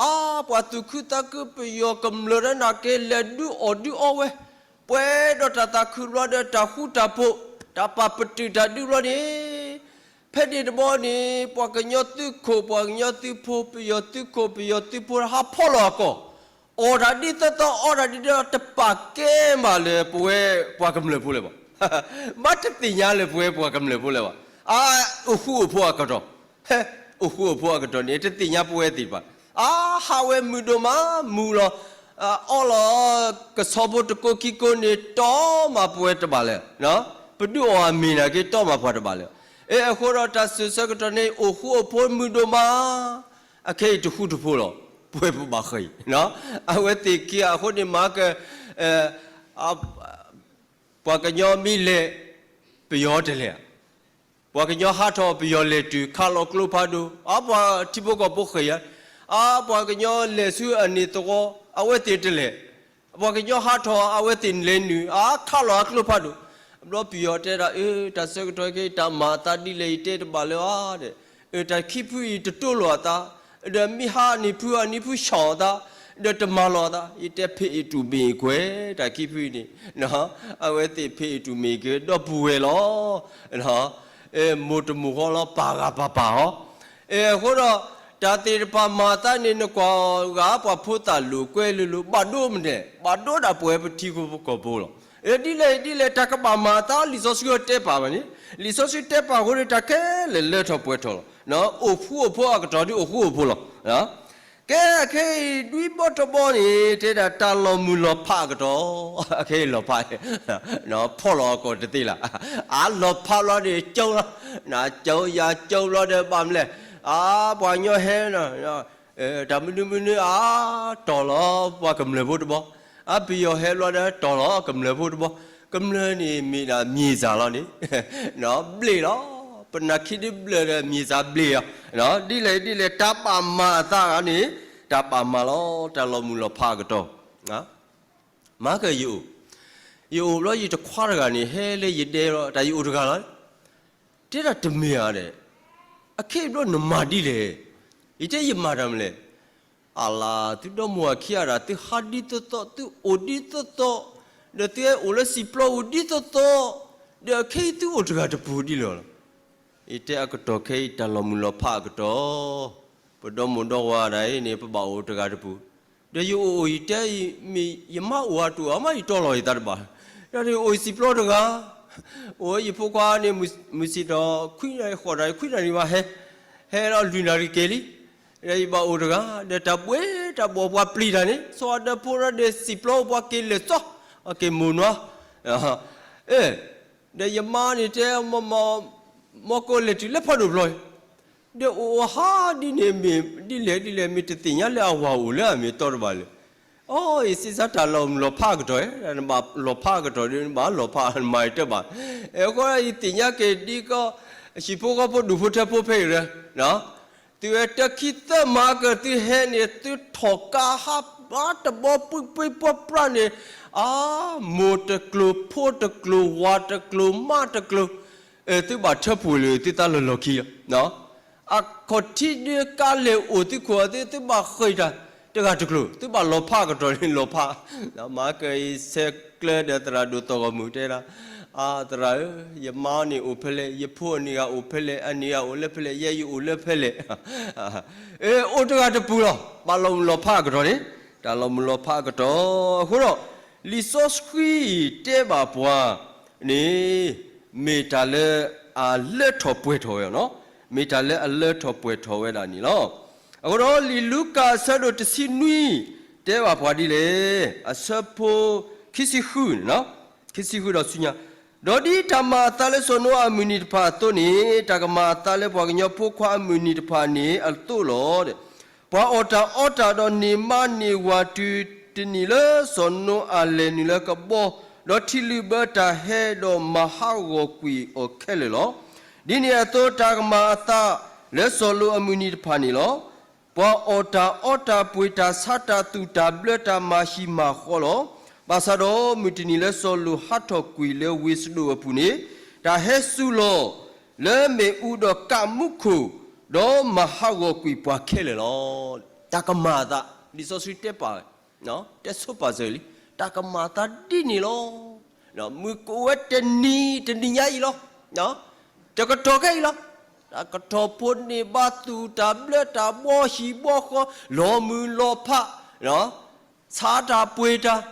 အါ ပှၤသူၣ်ခုသးခု ပယီၤကမျၢၢ်ဒီး နာ်က့ လဲၤဒုးအီၣ်ဒုးအီဝဲ, ပှဲၤဒီးတၢ်သးခုဘျီဒီး တၢ်ဃူတၢ်ဖိး တၢ်ပာ်ပတုာ်တၢ်ဒုးဘျီန့ၣ်, ဖဲန့ၣ်တဘျီန့ၣ် ပှၤကညီသုးခိၣ် ပှၤကညီသုးဖိ ပယီၤသုးခိၣ် ပယီၤသုးဖိ ဟးဖီၣ်လီၤအကီၢ်, အီၣ်တၢ်ဒ်သိးသိး အီတၢ်ဒ်သိး တပာ်ကဲမးလၢပဝဲပှၤကမျၢၢ်ဖိလၢၤဘၣ်. ဘၣ်တသ့ၣ်ညါလၢပဝဲပှၤကမျၢၢ်ဖိလၢၤဘၣ်. အါ အိၣ်ဃူအိၣ်ဖိးအကတီၢ်, အိၣ်ဃူအိၣ်ဖိးအကတီၢ်န့ၣ် တသ့ၣ်ညါပဝဲသ့ၣ်တဖၣ်, အါ ဟးဝဲမုာ်ဒိၣ်မး မုာ်လီၤ, အီလီၤ ကဆီဖိတကိးခံကိးန့ၣ် တီမးပဝဲတဘၣ်လၢၤ, ပဒုးအီၣ်အမ့ၢ်နာ်က့ တီမးပှၤတဘၣ်လၢၤ. အဃိဒီးတၢ်စံးဆၢကတီၢ်န့ၣ် အိၣ်ဃူအိၣ်ဖိးမုာ်ဒိၣ်မး, အခဲအံၤတဃူတဖိးလီၤ, ပဝဲပဘၣ်ဃ့ၢ်, အဝဲသ့ၣ်ခံဂၤအဃိန့ၣ် မၤက ပှၤကညီမ့ၢ်လဲၤ ပယီၤတလဲၤ, ပှၤကညီဟးထီၣ်ပယီၤလဲၤတုၤ ခးလီၤကျိဖးဒိၣ်, အါ ပှၤထံဖိကီၢ်ဖိဃ့ၢ်ယါ, အါ ပှၤကညီလဲၤဆူအန့ၣ်သဝီ အဝဲသ့ၣ်တလဲၤ, ပှၤကညီဟးထီၣ် အဝဲသ့ၣ်လဲၤနုာ် အါ ခးလီၤအကျိဖးဒိၣ်, ဘျီပယီၤတဲဒၣ် အၢ တၢ်ဆၢကတီၢ်ခဲအံၤ တၢ်မၤအသးဒ်လဲၣ် ယတဲတဘၣ်လၢၤဧါဒီး, တၢ်ခံဖုအံၤတတိလိာ်အသး, ဒီးမ့ၢ်ဟးနံၤဖု အနံၤဖုဆှီၣ်အသး, ဒီးတမၤလီၤအသး ယတဲဖဲအံၤတူၢ်မ့ၢ်ကွဲ တၢ်ခံဖုအံၤန့ၣ်, အဝဲသ့ၣ်ဖဲအံၤတူၢ်မ့ၢ်က့ၤ ဒီပုၢ်ဝဲၢ်လီၤ, မိၢ်တမိၢ်ဃီလီၤ ပာ်ဂၤပာ်ပာ်အီၤ, အဃိဒီး တၢ်သ့ၣ်တဖၣ်မၤအသးန့ၣ် နကွၢ်ဂၤပှၤဖိသၣ်လိာ်ကွဲလိာ်လိာ် ဘၣ်ဒိမနုၤလဲၣ် ဘၣ်ဒိဒၣ်ပဝဲပထံဖိကီၢ်ဖိလီၤ. ဒ်လဲၣ်ဒ်လဲၣ် တၢ်ကဘၣ်မၤအသး လံာ်စီဆှံတဲပာ်ဘၣ်န့ၣ်, လံာ်စီဆှံတဲပာ်အဃိန့ၣ် တၢ်ခဲလၢာ်လၢထီၣ်ပှဲၤထီၣ်လီၤ. အိၣ်ဃူအိၣ်ဖိးအကတီၢ်ဒ်အိၣ်ဃူအိၣ်ဖိးလီၤ. ကဲ အခဲအံၤ ဒွံဘီတဘီန့ၣ် တဲဒၣ်တၢ်လီၤမုၢ်လီၤဖးအကတီၢ်, အခဲအံၤလီၤဖး, ဖီၣ်လီၤအကီၢ်တသ့လၢၤ, အါ လီၤဖးဘျီဒီး ကၠိလီၤ, နကၠိယၤကၠိဘျီဒီး ဘၣ်မနုၤလဲၣ်, အါ ပှၤကညီဟဲ တၢ်မနုၤမနုၤ အါ တီၢ်လီၤ ပှၤကမျၢၢ်ဖိတဘီ, အါ ပယီၤဟဲဘျီဒီး တီၢ်လီၤကမျၢၢ်ဖိတဘီ, ကမျၢၢ်န့ၣ်မ့ၢ်ဒၣ်မြေစာလီၤန့ၣ်, ဘျ့ၣ်လီၤ, ပနၢ်ခံဒုဘျၢၣ်ဒီး မြေစာဘျ့ၣ်လီၤ, ဒ်လဲၣ်ဒ်လဲၣ် တၢ်ဘၣ်မၤအသးန့ၣ်, တၢ်ဘၣ်မၤလီၤ တၢ်လီၤမုၢ်လီၤဖးအကတီၢ်, မၤကယအိၣ်, ယအိၣ်ဘျီယတခွါတဂၤန့ၣ် ဟဲလၢယဒဲလီၤ တၢ်ယအိၣ်တဂၤလီၤ, တဲဒၣ်တမ့ၢ်ဧါဒီး, အခဲအံၤဘျီနမၤဒ်လဲၣ်, ယတဲယမၤတၢ်မနုၤလဲၣ်, အလၤ သုဒီမိၢ်အခံဂၤဒၣ် သုဟးဒ်သိးသိး သုအိၣ်ဒ်သိးသိး, ဒီးသုဟဲအိၣ်လၢစံာ်ပျီပူၤဒ်သိးသိး, ဒီးခဲအံၤသုအိၣ်တဂၤတပူၤဒ်လဲၣ်လီၤ. ယတဲအကတီၢ်ခဲအံၤ တၢ်လီၤမုၢ်လီၤဖးအကတီၢ်, ပဒီမိၢ်ဒီဝၤဒၣ်အံၤန့ၣ် ပဘၣ်အိၣ်တဂၤတပူၤ, ဒီးယအိၣ်အိၣ်ယတဲအံၤ မ့ၢ်ယမါအိၣ်အတအိၣ်အမး ယတီလီၤယသးတဘၣ်, ဒီးယအိၣ်ယစံာ်ပျီတဂၤ, အိၣ်ယဖိခွါန့ၣ် မုၢ်ဆ့ၣ်ထီၣ် ခွံနၣ်ရံၣ် ဃိးနၣ်ရံၣ် ခွံနၣ်ရံၣ်မးဟဲ, ဟဲလီၤလွံၢ်နၣ်ရံၣ်က့ၤလံ, ဒီးယဘၣ်အိၣ်တဂၤ, ဒီးတၢ်ဘှ့တၢ်ဘှီၣ်ပှၤပျံၤတၢ်န့ၣ် ဆီအဒၢဖိဒီးစံာ်ပျီပှၤက့ၤလဲၤစီ, အက့ၤမိၢ်နွါ, အ ဒီးယမါန့ၣ်တဲ မီၢ်ကိးလဲၤတုၤလၢဖးဒိၣ်ဖျီအံၤ, ဒီးအိၣ်ဟးဒ်န့ၣ်မ့ၢ်ဒ်လဲၣ်ဒ်လဲၣ် မ့ၢ်တသ့ၣ်ညါလၢအဝၤအိၣ်လၢအမ့ၢ်တီတဘၣ်လၢၤ, အီ ယစံးစါတၢ်လီၤမုၢ်လီၤဖးအကတီၢ်, နဘၣ်လီၤဖးအကတီၢ်ဒီး နဘၣ်လီၤဖး နမၤယတဘၣ်, အဃိယသ့ၣ်ညါက့ၤဒ်ကီ ဟံၣ်ဖိဃီဖိဒူၣ်ဖိထၢဖိဖဲအံၤရၢ သုဝဲတၢ်ခံသၢမၤကၢၢ်သုဟဲန့ၣ် သုထီၣ်ကါဟးဘၣ်တဘီ ပှံၢ်ပှံၢ်ပှၢ်ပြၢန့ၣ်, အါ, မိၢ်တကျိၤ ဖိတကျိၤ ဝၤတကျိၤ မါတကျိၤ, သုဘၣ်ထၢပှဲၤလၢ သုသးလီၢ်လီၢ်ခံလီၤ. အခီၣ်ထံးဒုးကါလဲၤအိၣ်သုခိၣ်အသု သုဘၣ်ဃ့ၢ်တၢ်တဂၤတကျိၤ သုဘၣ်လီၤဖးအကတီၢ်န့ၣ်လီၤဖး, မၤကၢၢ်အံၤဆဲးကျၢဒီးသရၣ်ဒိၣ်သီၣ်ဂီၢ်မုၢ်တဲဒၣ်, အါ သရၣ်ဧၢ, ယမါန့ၣ်အိၣ်ဖဲလဲၣ်, ယဖိအနံၤဂၤအိၣ်ဖဲလဲၣ်, အနံၤဂၤအိၣ်လၢဖဲလဲၣ်, ယဲယအိၣ်လၢဖဲလဲၣ် အိၣ်တဂၤတပူၤလီၤ, ဘၣ်လီၤမုၢ်လီၤဖးအကတီၢ်န့ၣ်, တၢ်လီၤမုၢ်လီၤဖးအကတီၢ်, အဃိဒီး လံာ်စီဆှံတဲဘၣ်ပှၤန့ၣ် မ့ၢ်တၢ်လၢအလၢထီၣ်ပှဲၤထီၣ်ဝဲ, မ့ၢ်တၢ်လၢအလၢထီၣ်ပှဲၤထီၣ်ဝဲဒၣ်န့ၣ်လီၤ. အဃိဒီးလံာ်လူၤကၣ်အဆၢဒိၣ်တဆံနွံ တဲဘၣ်ပှၤဒ်လဲၣ်, အဆၢဖိခံဆံဃု, ခံဆံဃုဒီးဆူညါ, ဒီးဒ်တၢ်မၤအသးလၢစီၤနိအၤအမုၢ်နံၤတဖၣ်အသိးန့ၣ်, တၢ်ကမၤအသးလၢပှၤကညီဖိခွါအမုၢ်နံၤတဖၣ်န့ၣ်အသိးလီၤ. ပှၤအီၣ်တၢ်အီတၢ်ဒီးန့ၢ်မါန့ၢ်ဝၤတုၤတနံၤလၢစီၤနိအၤလဲၤနုာ်လၢကဘီ, ဒီးထံလုာ်ဘၢတၢ်ဟဲဒီးမၤဟးဂီၤကွံာ်အီၤခဲလၢာ်လီၤ. ဒ်န့ၣ်အသိးတၢ်ကမၤအသးလၢစီၤနိအၤအမုၢ်နံၤတဖၣ်န့ၣ်လီၤ. ပှၤအီၣ်တၢ်အီတၢ်ပှ့ၤတၢ်ဆါတၢ်သူၣ်တၢ်ဘျၢတၢ်မၤဟံၣ်မၤဃီလီၤ. ဘၣ်ဆၣ်ဒီးမုၢ်တနံၤလၢစီၤနိဟးထီၣ်ကွံာ်လၢဝ့ၢ်စဒိၣ်အပူၤန့ၣ်, တၢ်ဟဲစူၤလီၤလၢမ့ၣ်အူဒီးကးမူခိၣ်, ဒီးမၤဟးဂီၤကွံာ်ပှၤခဲလၢာ်လီၤ. တၢ်ကမၤအသး, လံာ်စီဆှံတဲပာ်ဝဲ, တဲဆိပာ်စၢၤလံ, တၢ်ကမၤအသးဒ်န့ၣ်လီၤ. မုၢ်ကအိၣ်ဝဲတနံၤတနံၤညါအံၤလီၤ. တကတီၢ်ခဲအံၤလီၤ. တၢ်ကထီၣ်ဖိန့ၢ်ဘၣ်သူၣ်တၢ်ဘျၢတၢ်ဘှီဟံၣ်ဘှီဃီ, လီၤမုၢ်လီၤဖး, ဆါတၢ်ပှ့ၤတၢ်,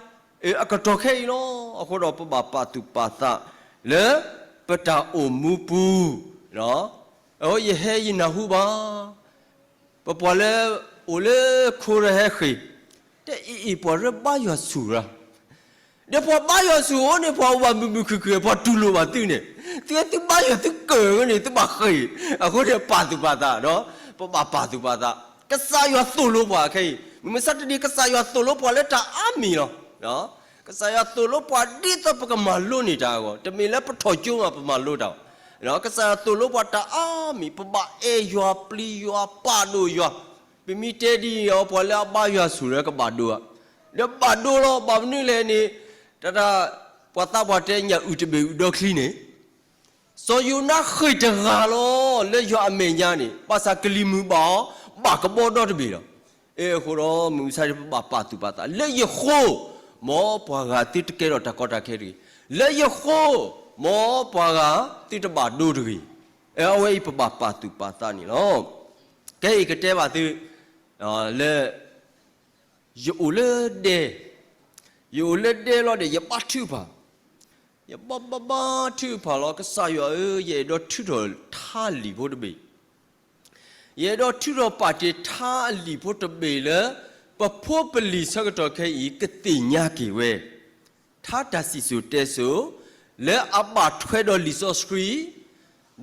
အကတီၢ်ခဲအံၤလီၤ. အဃိဒီးပဘၣ်ပာ်သူၣ်ပာ်သးလၢပတၢ်အိၣ်မူပူၤ, ယဟဲယနၢ်ဟူဘၣ် ပပှၤလၢအိၣ်လၢခိရၢဟဲဃ့ၢ်, တအံၤအံၤပှၤရၢဘါယွၤဆူၣ်ရၢ, ဒီးပှၤဘါယွၤဆူၣ်အိၣ်န့ၣ် ပှၤအိၣ်ဘၣ်မုာ်မုာ်ခုၣ်ခုၣ် ပှၤတူၢ်လိာ်ဘၣ်သုန့ၣ်, သုသုဘါယွၤသုကၢၢ်ဝဲန့ၣ် သုဘၣ်ဃ့ၢ်, အဃိန့ၣ်ပာ်သူၣ်ပာ်သးဒီး ပဘၣ်ပာ်သူၣ်ပာ်သး, ကစၢ်ယွၤသိၣ်လိပှၤခဲအံၤ, မုၢ်မဆါတနံၤ ကစၢ်ယွၤသိၣ်လိပှၤလၢတၢ်အါမံၤလီၤ. ကစၢ်ယွၤသိၣ်လိပှၤဒ်သိးပကမၤလိန့ၢ်တၢ်အဂီၢ်, တမ့ၢ်လၢပထီၣ်ကၠိမးပမၤလိတၢ်, ကစၢ်ယွၤသိၣ်လိပှၤတၢ်အါမံၤ, ပဘၣ်အဲၣ်ယွၤပျံၤယွၤပာ်ဒိၣ်ယွၤ, ပမ့ၢ်တဲဒ်အံၤ ပှၤလၢအဘါယွၤဆူၣ်ရၢကဘၣ်ဒိဧါ, ဒီးဘၣ်ဒိလီၤ, ဘၣ်မနုၤလဲၣ်န့ၣ်, တၢ်တၢ် ပှၤသးပှၢ်တဲညၣ်အုၣ်တဘ့ၣ်အုၣ်ဒီချံန့ၣ် စီၤယိၤနါဃ့ၢ်တဂၤလီၤ လၢယွၤအမဲာ်ညါန့ၣ်, ဘၣ်ဆၣ်ကလံၤမုၢ်ဘၣ်အီၤ, ဘၣ်ကဘီဒီတဘ့ၣ်လီၤ. အဃိဒီးမုၢ်မဆါတနံၤပဘၣ်ပာ်သူၣ်ပာ်သး, လၢယဃိ, မ်ပှၤဂၤသုတကဲထီၣ်တၢ်ကီတၢ်ခဲတဂ့ၤ, လၢယဃိ, မ်ပှၤဂၤသုတဘၣ်ဒိတဂ့ၤ, အဝဲအံၤပဘၣ်ပာ်သူၣ်ပာ်သးန့ၣ်လီၤ. ကဲအံၤကတဲဘၣ်သု, လၢ ယအိၣ်လၢဒဲ, ယအိၣ်လၢဒဲလီၤဒီး ယဘါထုကဖၣ်, ယဘါဘါဘါထုကဖၣ်လီၤ, ကစၢ်ယွၤဧၢ, ယအဲၣ်ဒိးထုးထီၣ်ထါအလံာ်ဖိတဘ့ၣ်, ယအဲၣ်ဒိးထုးထီၣ်ပာ်တ့ၢ်ထါအလံာ်ဖိတဘ့ၣ်လၢ ပဖိပလံၤဆၢကတီၢ်ခဲအံၤ ကသ့ၣ်ညါက့ၤဝဲ ထါတၢ်စံၣ်စိၤတဲစိၤ လၢအဘၣ်ထွဲဒီးလံာ်စီဆှံ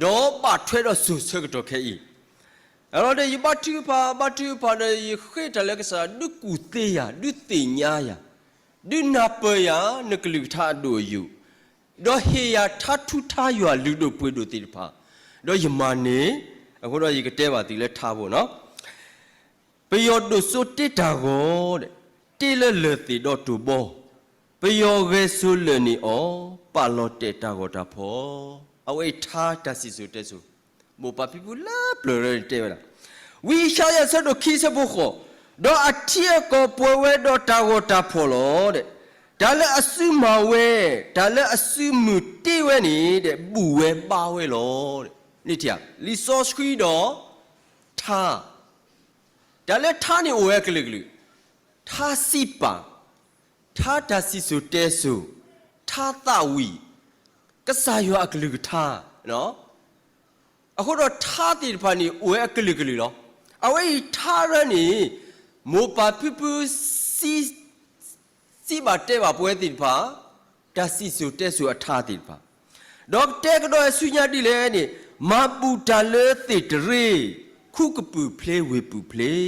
ဒီးဘၣ်ထွဲဒီးစိၤဆၢကတီၢ်ခဲအံၤ, အလီၤဒီးယဘါထုကဖၣ် ဘါထုကဖၣ်ဒီး ယဃ့တၢ်လၢကစၢ် ဒုးကူၣ်သ့ယၤ ဒုးသ့ၣ်ညါယၤ ဒုးနၢ်ပၢၢ်ယၤ နကလုၢ်ကထါအဒိၣ်အယိာ်, ဒီးဟ့ၣ်ယၤထါထူထါယွၤလုၢ်ဒိၣ်ပှ့ၤဒိၣ်သ့ၣ်တဖၣ်, ဒီးယမၤန့ၢ်, အဃိဒီးယကတဲဘၣ်သုလၢထါဖိနီၤ ပယီၤဒိၣ်စိတ့တၢ်ဂီၤ, တ့လၢလၢၢ်သ့ၣ်ဒီးတိၢ်ဘီ, ပယီၤဂဲၤစိလၢာ်န့ၢ်အီၤ, ပာ်လီၤတဲာ်တၢ်ဂီၤတၢ်ဖီၣ်, အဝဲအံၤထါတၢ်စံၣ်စိၤတဲစိၤ, မိၢ်ပၢ်ဖံဖုလၢပျၢၤလၢန့ၣ်တဲဝဲဒၣ်, ဝံယၡါယၤဆၢဒိၣ်ခံဆၢဖိဃိး, ဒီးအထံအကီၢ်ပှဲၤဝဲဒီးတၢ်ဂီၤတၢ်ဖှီၣ်လီၤ. တၢ်လၢအစုမၤဝဲ, တၢ်လၢအစုမုၢ်တ့ဝဲန့ၣ် ဘူးဝဲဘါဝဲလီၤ. လံာ်စီဆှံဒီး ထါ, တၢ်လၢထါန့ၣ်အိၣ်ဝဲအကလုာ်ကလုာ်, ထါစံးပာ်, ထါတၢ်စံၣ်စိၤတဲစိၤ, ထါသးဝံၣ်, ကစၢ်ယွၤအကလုၢ်ကထါ အဃိဒီးထါသ့ၣ်တဖၣ်န့ၣ် အိၣ်ဝဲအကလုာ်ကလုာ်လီၤ. အဝဲအံၤထါရၢန့ၣ် မိၢ်ပၢ်ဖံဖု စံးဘၣ်တဲဘၣ်ပဝဲသ့ၣ်တဖၣ်, တၢ်စံၣ်စိၤတဲစိၤအထါသ့ၣ်တဖၣ်, ဒီးကတဲကဒီးဆူညါဒ်လဲၣ်န့ၣ်, မၤဘူၣ်တၢ်လၢသ့ၣ်တရ့, ခူကပုာ်ဖျ့ဝ့ၢ်ပူၤဖျ့,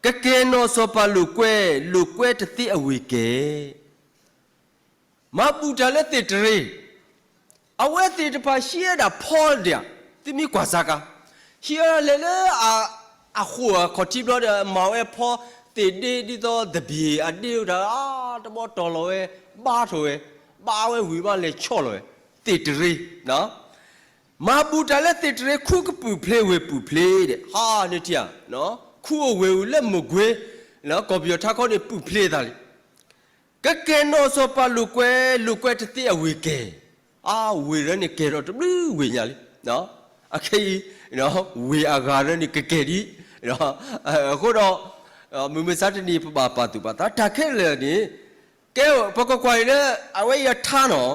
ကကဲၤနီၣ်စီၤပၤလိာ်ကွဲ, လိာ်ကွဲတသ့အဝ့ၢ်ကဲၤ မၤဘူၣ်တၢ်လၢသ့ၣ်တရ့, အဝဲသ့ၣ်တဖၣ်ဟံးဝဲဒၣ်ဖီဒၣ်, သုမ့ၢ်ကွၢ်စ့ၢ်ကီး, ဟံးဝဲဒၣ်လဲၤလၢအဃိာ်အခီၣ်ထံးဘျီဒီး မၤဝဲဖီသ့ၣ်ဒ့ဒ်သိးသဘ့ၣ်အဒ့အိၣ်တၢ် တဘီတီၢ်လီၤဝဲ, ဘါထီၣ်ဝဲ, ဘါဝဲဝံၤဘၣ်လဲၤဆီၣ်လီၤဝဲ, သ့ၣ်တရ့ မၤဘူၣ်တၢ်လၢသ့ၣ်တရ့ ခူကပုာ်ဖျ့ဝ့ၢ်ပူၤဖျ့ဒီး, ဟါန့ၣ်ထံၣ်ဧါ, ခူအိၣ်ဝ့ၢ်အိၣ်လၢမိၢ်ကွ့, ကီၢ်ပယီၤထါခီန့ၣ်ပူၤဖျ့သးလံ. ကကဲၤနီၣ်စီၤပၤလိာ်ကွဲ, လိာ်ကွဲတသ့အဝ့ၢ်ကဲၤ, အဝ့ၢ်ရၢန့ၣ်ကဲၤဒီးတဘျုးဝ့ၢ်ညါလံ. အခဲအံၤ ဝ့ၢ်အဂၤရၢန့ၣ်ကကဲၤဒံး, အဃိဒီး မုၢ်မဆါတနံၤပဘၣ်ပာ်သူၣ်ပာ်သး တၢ်ခဲလၢာ်န့ၣ် ကဲ ပကကွၢ်အံၤလၢ အဝဲအံၤအထါနီၤ,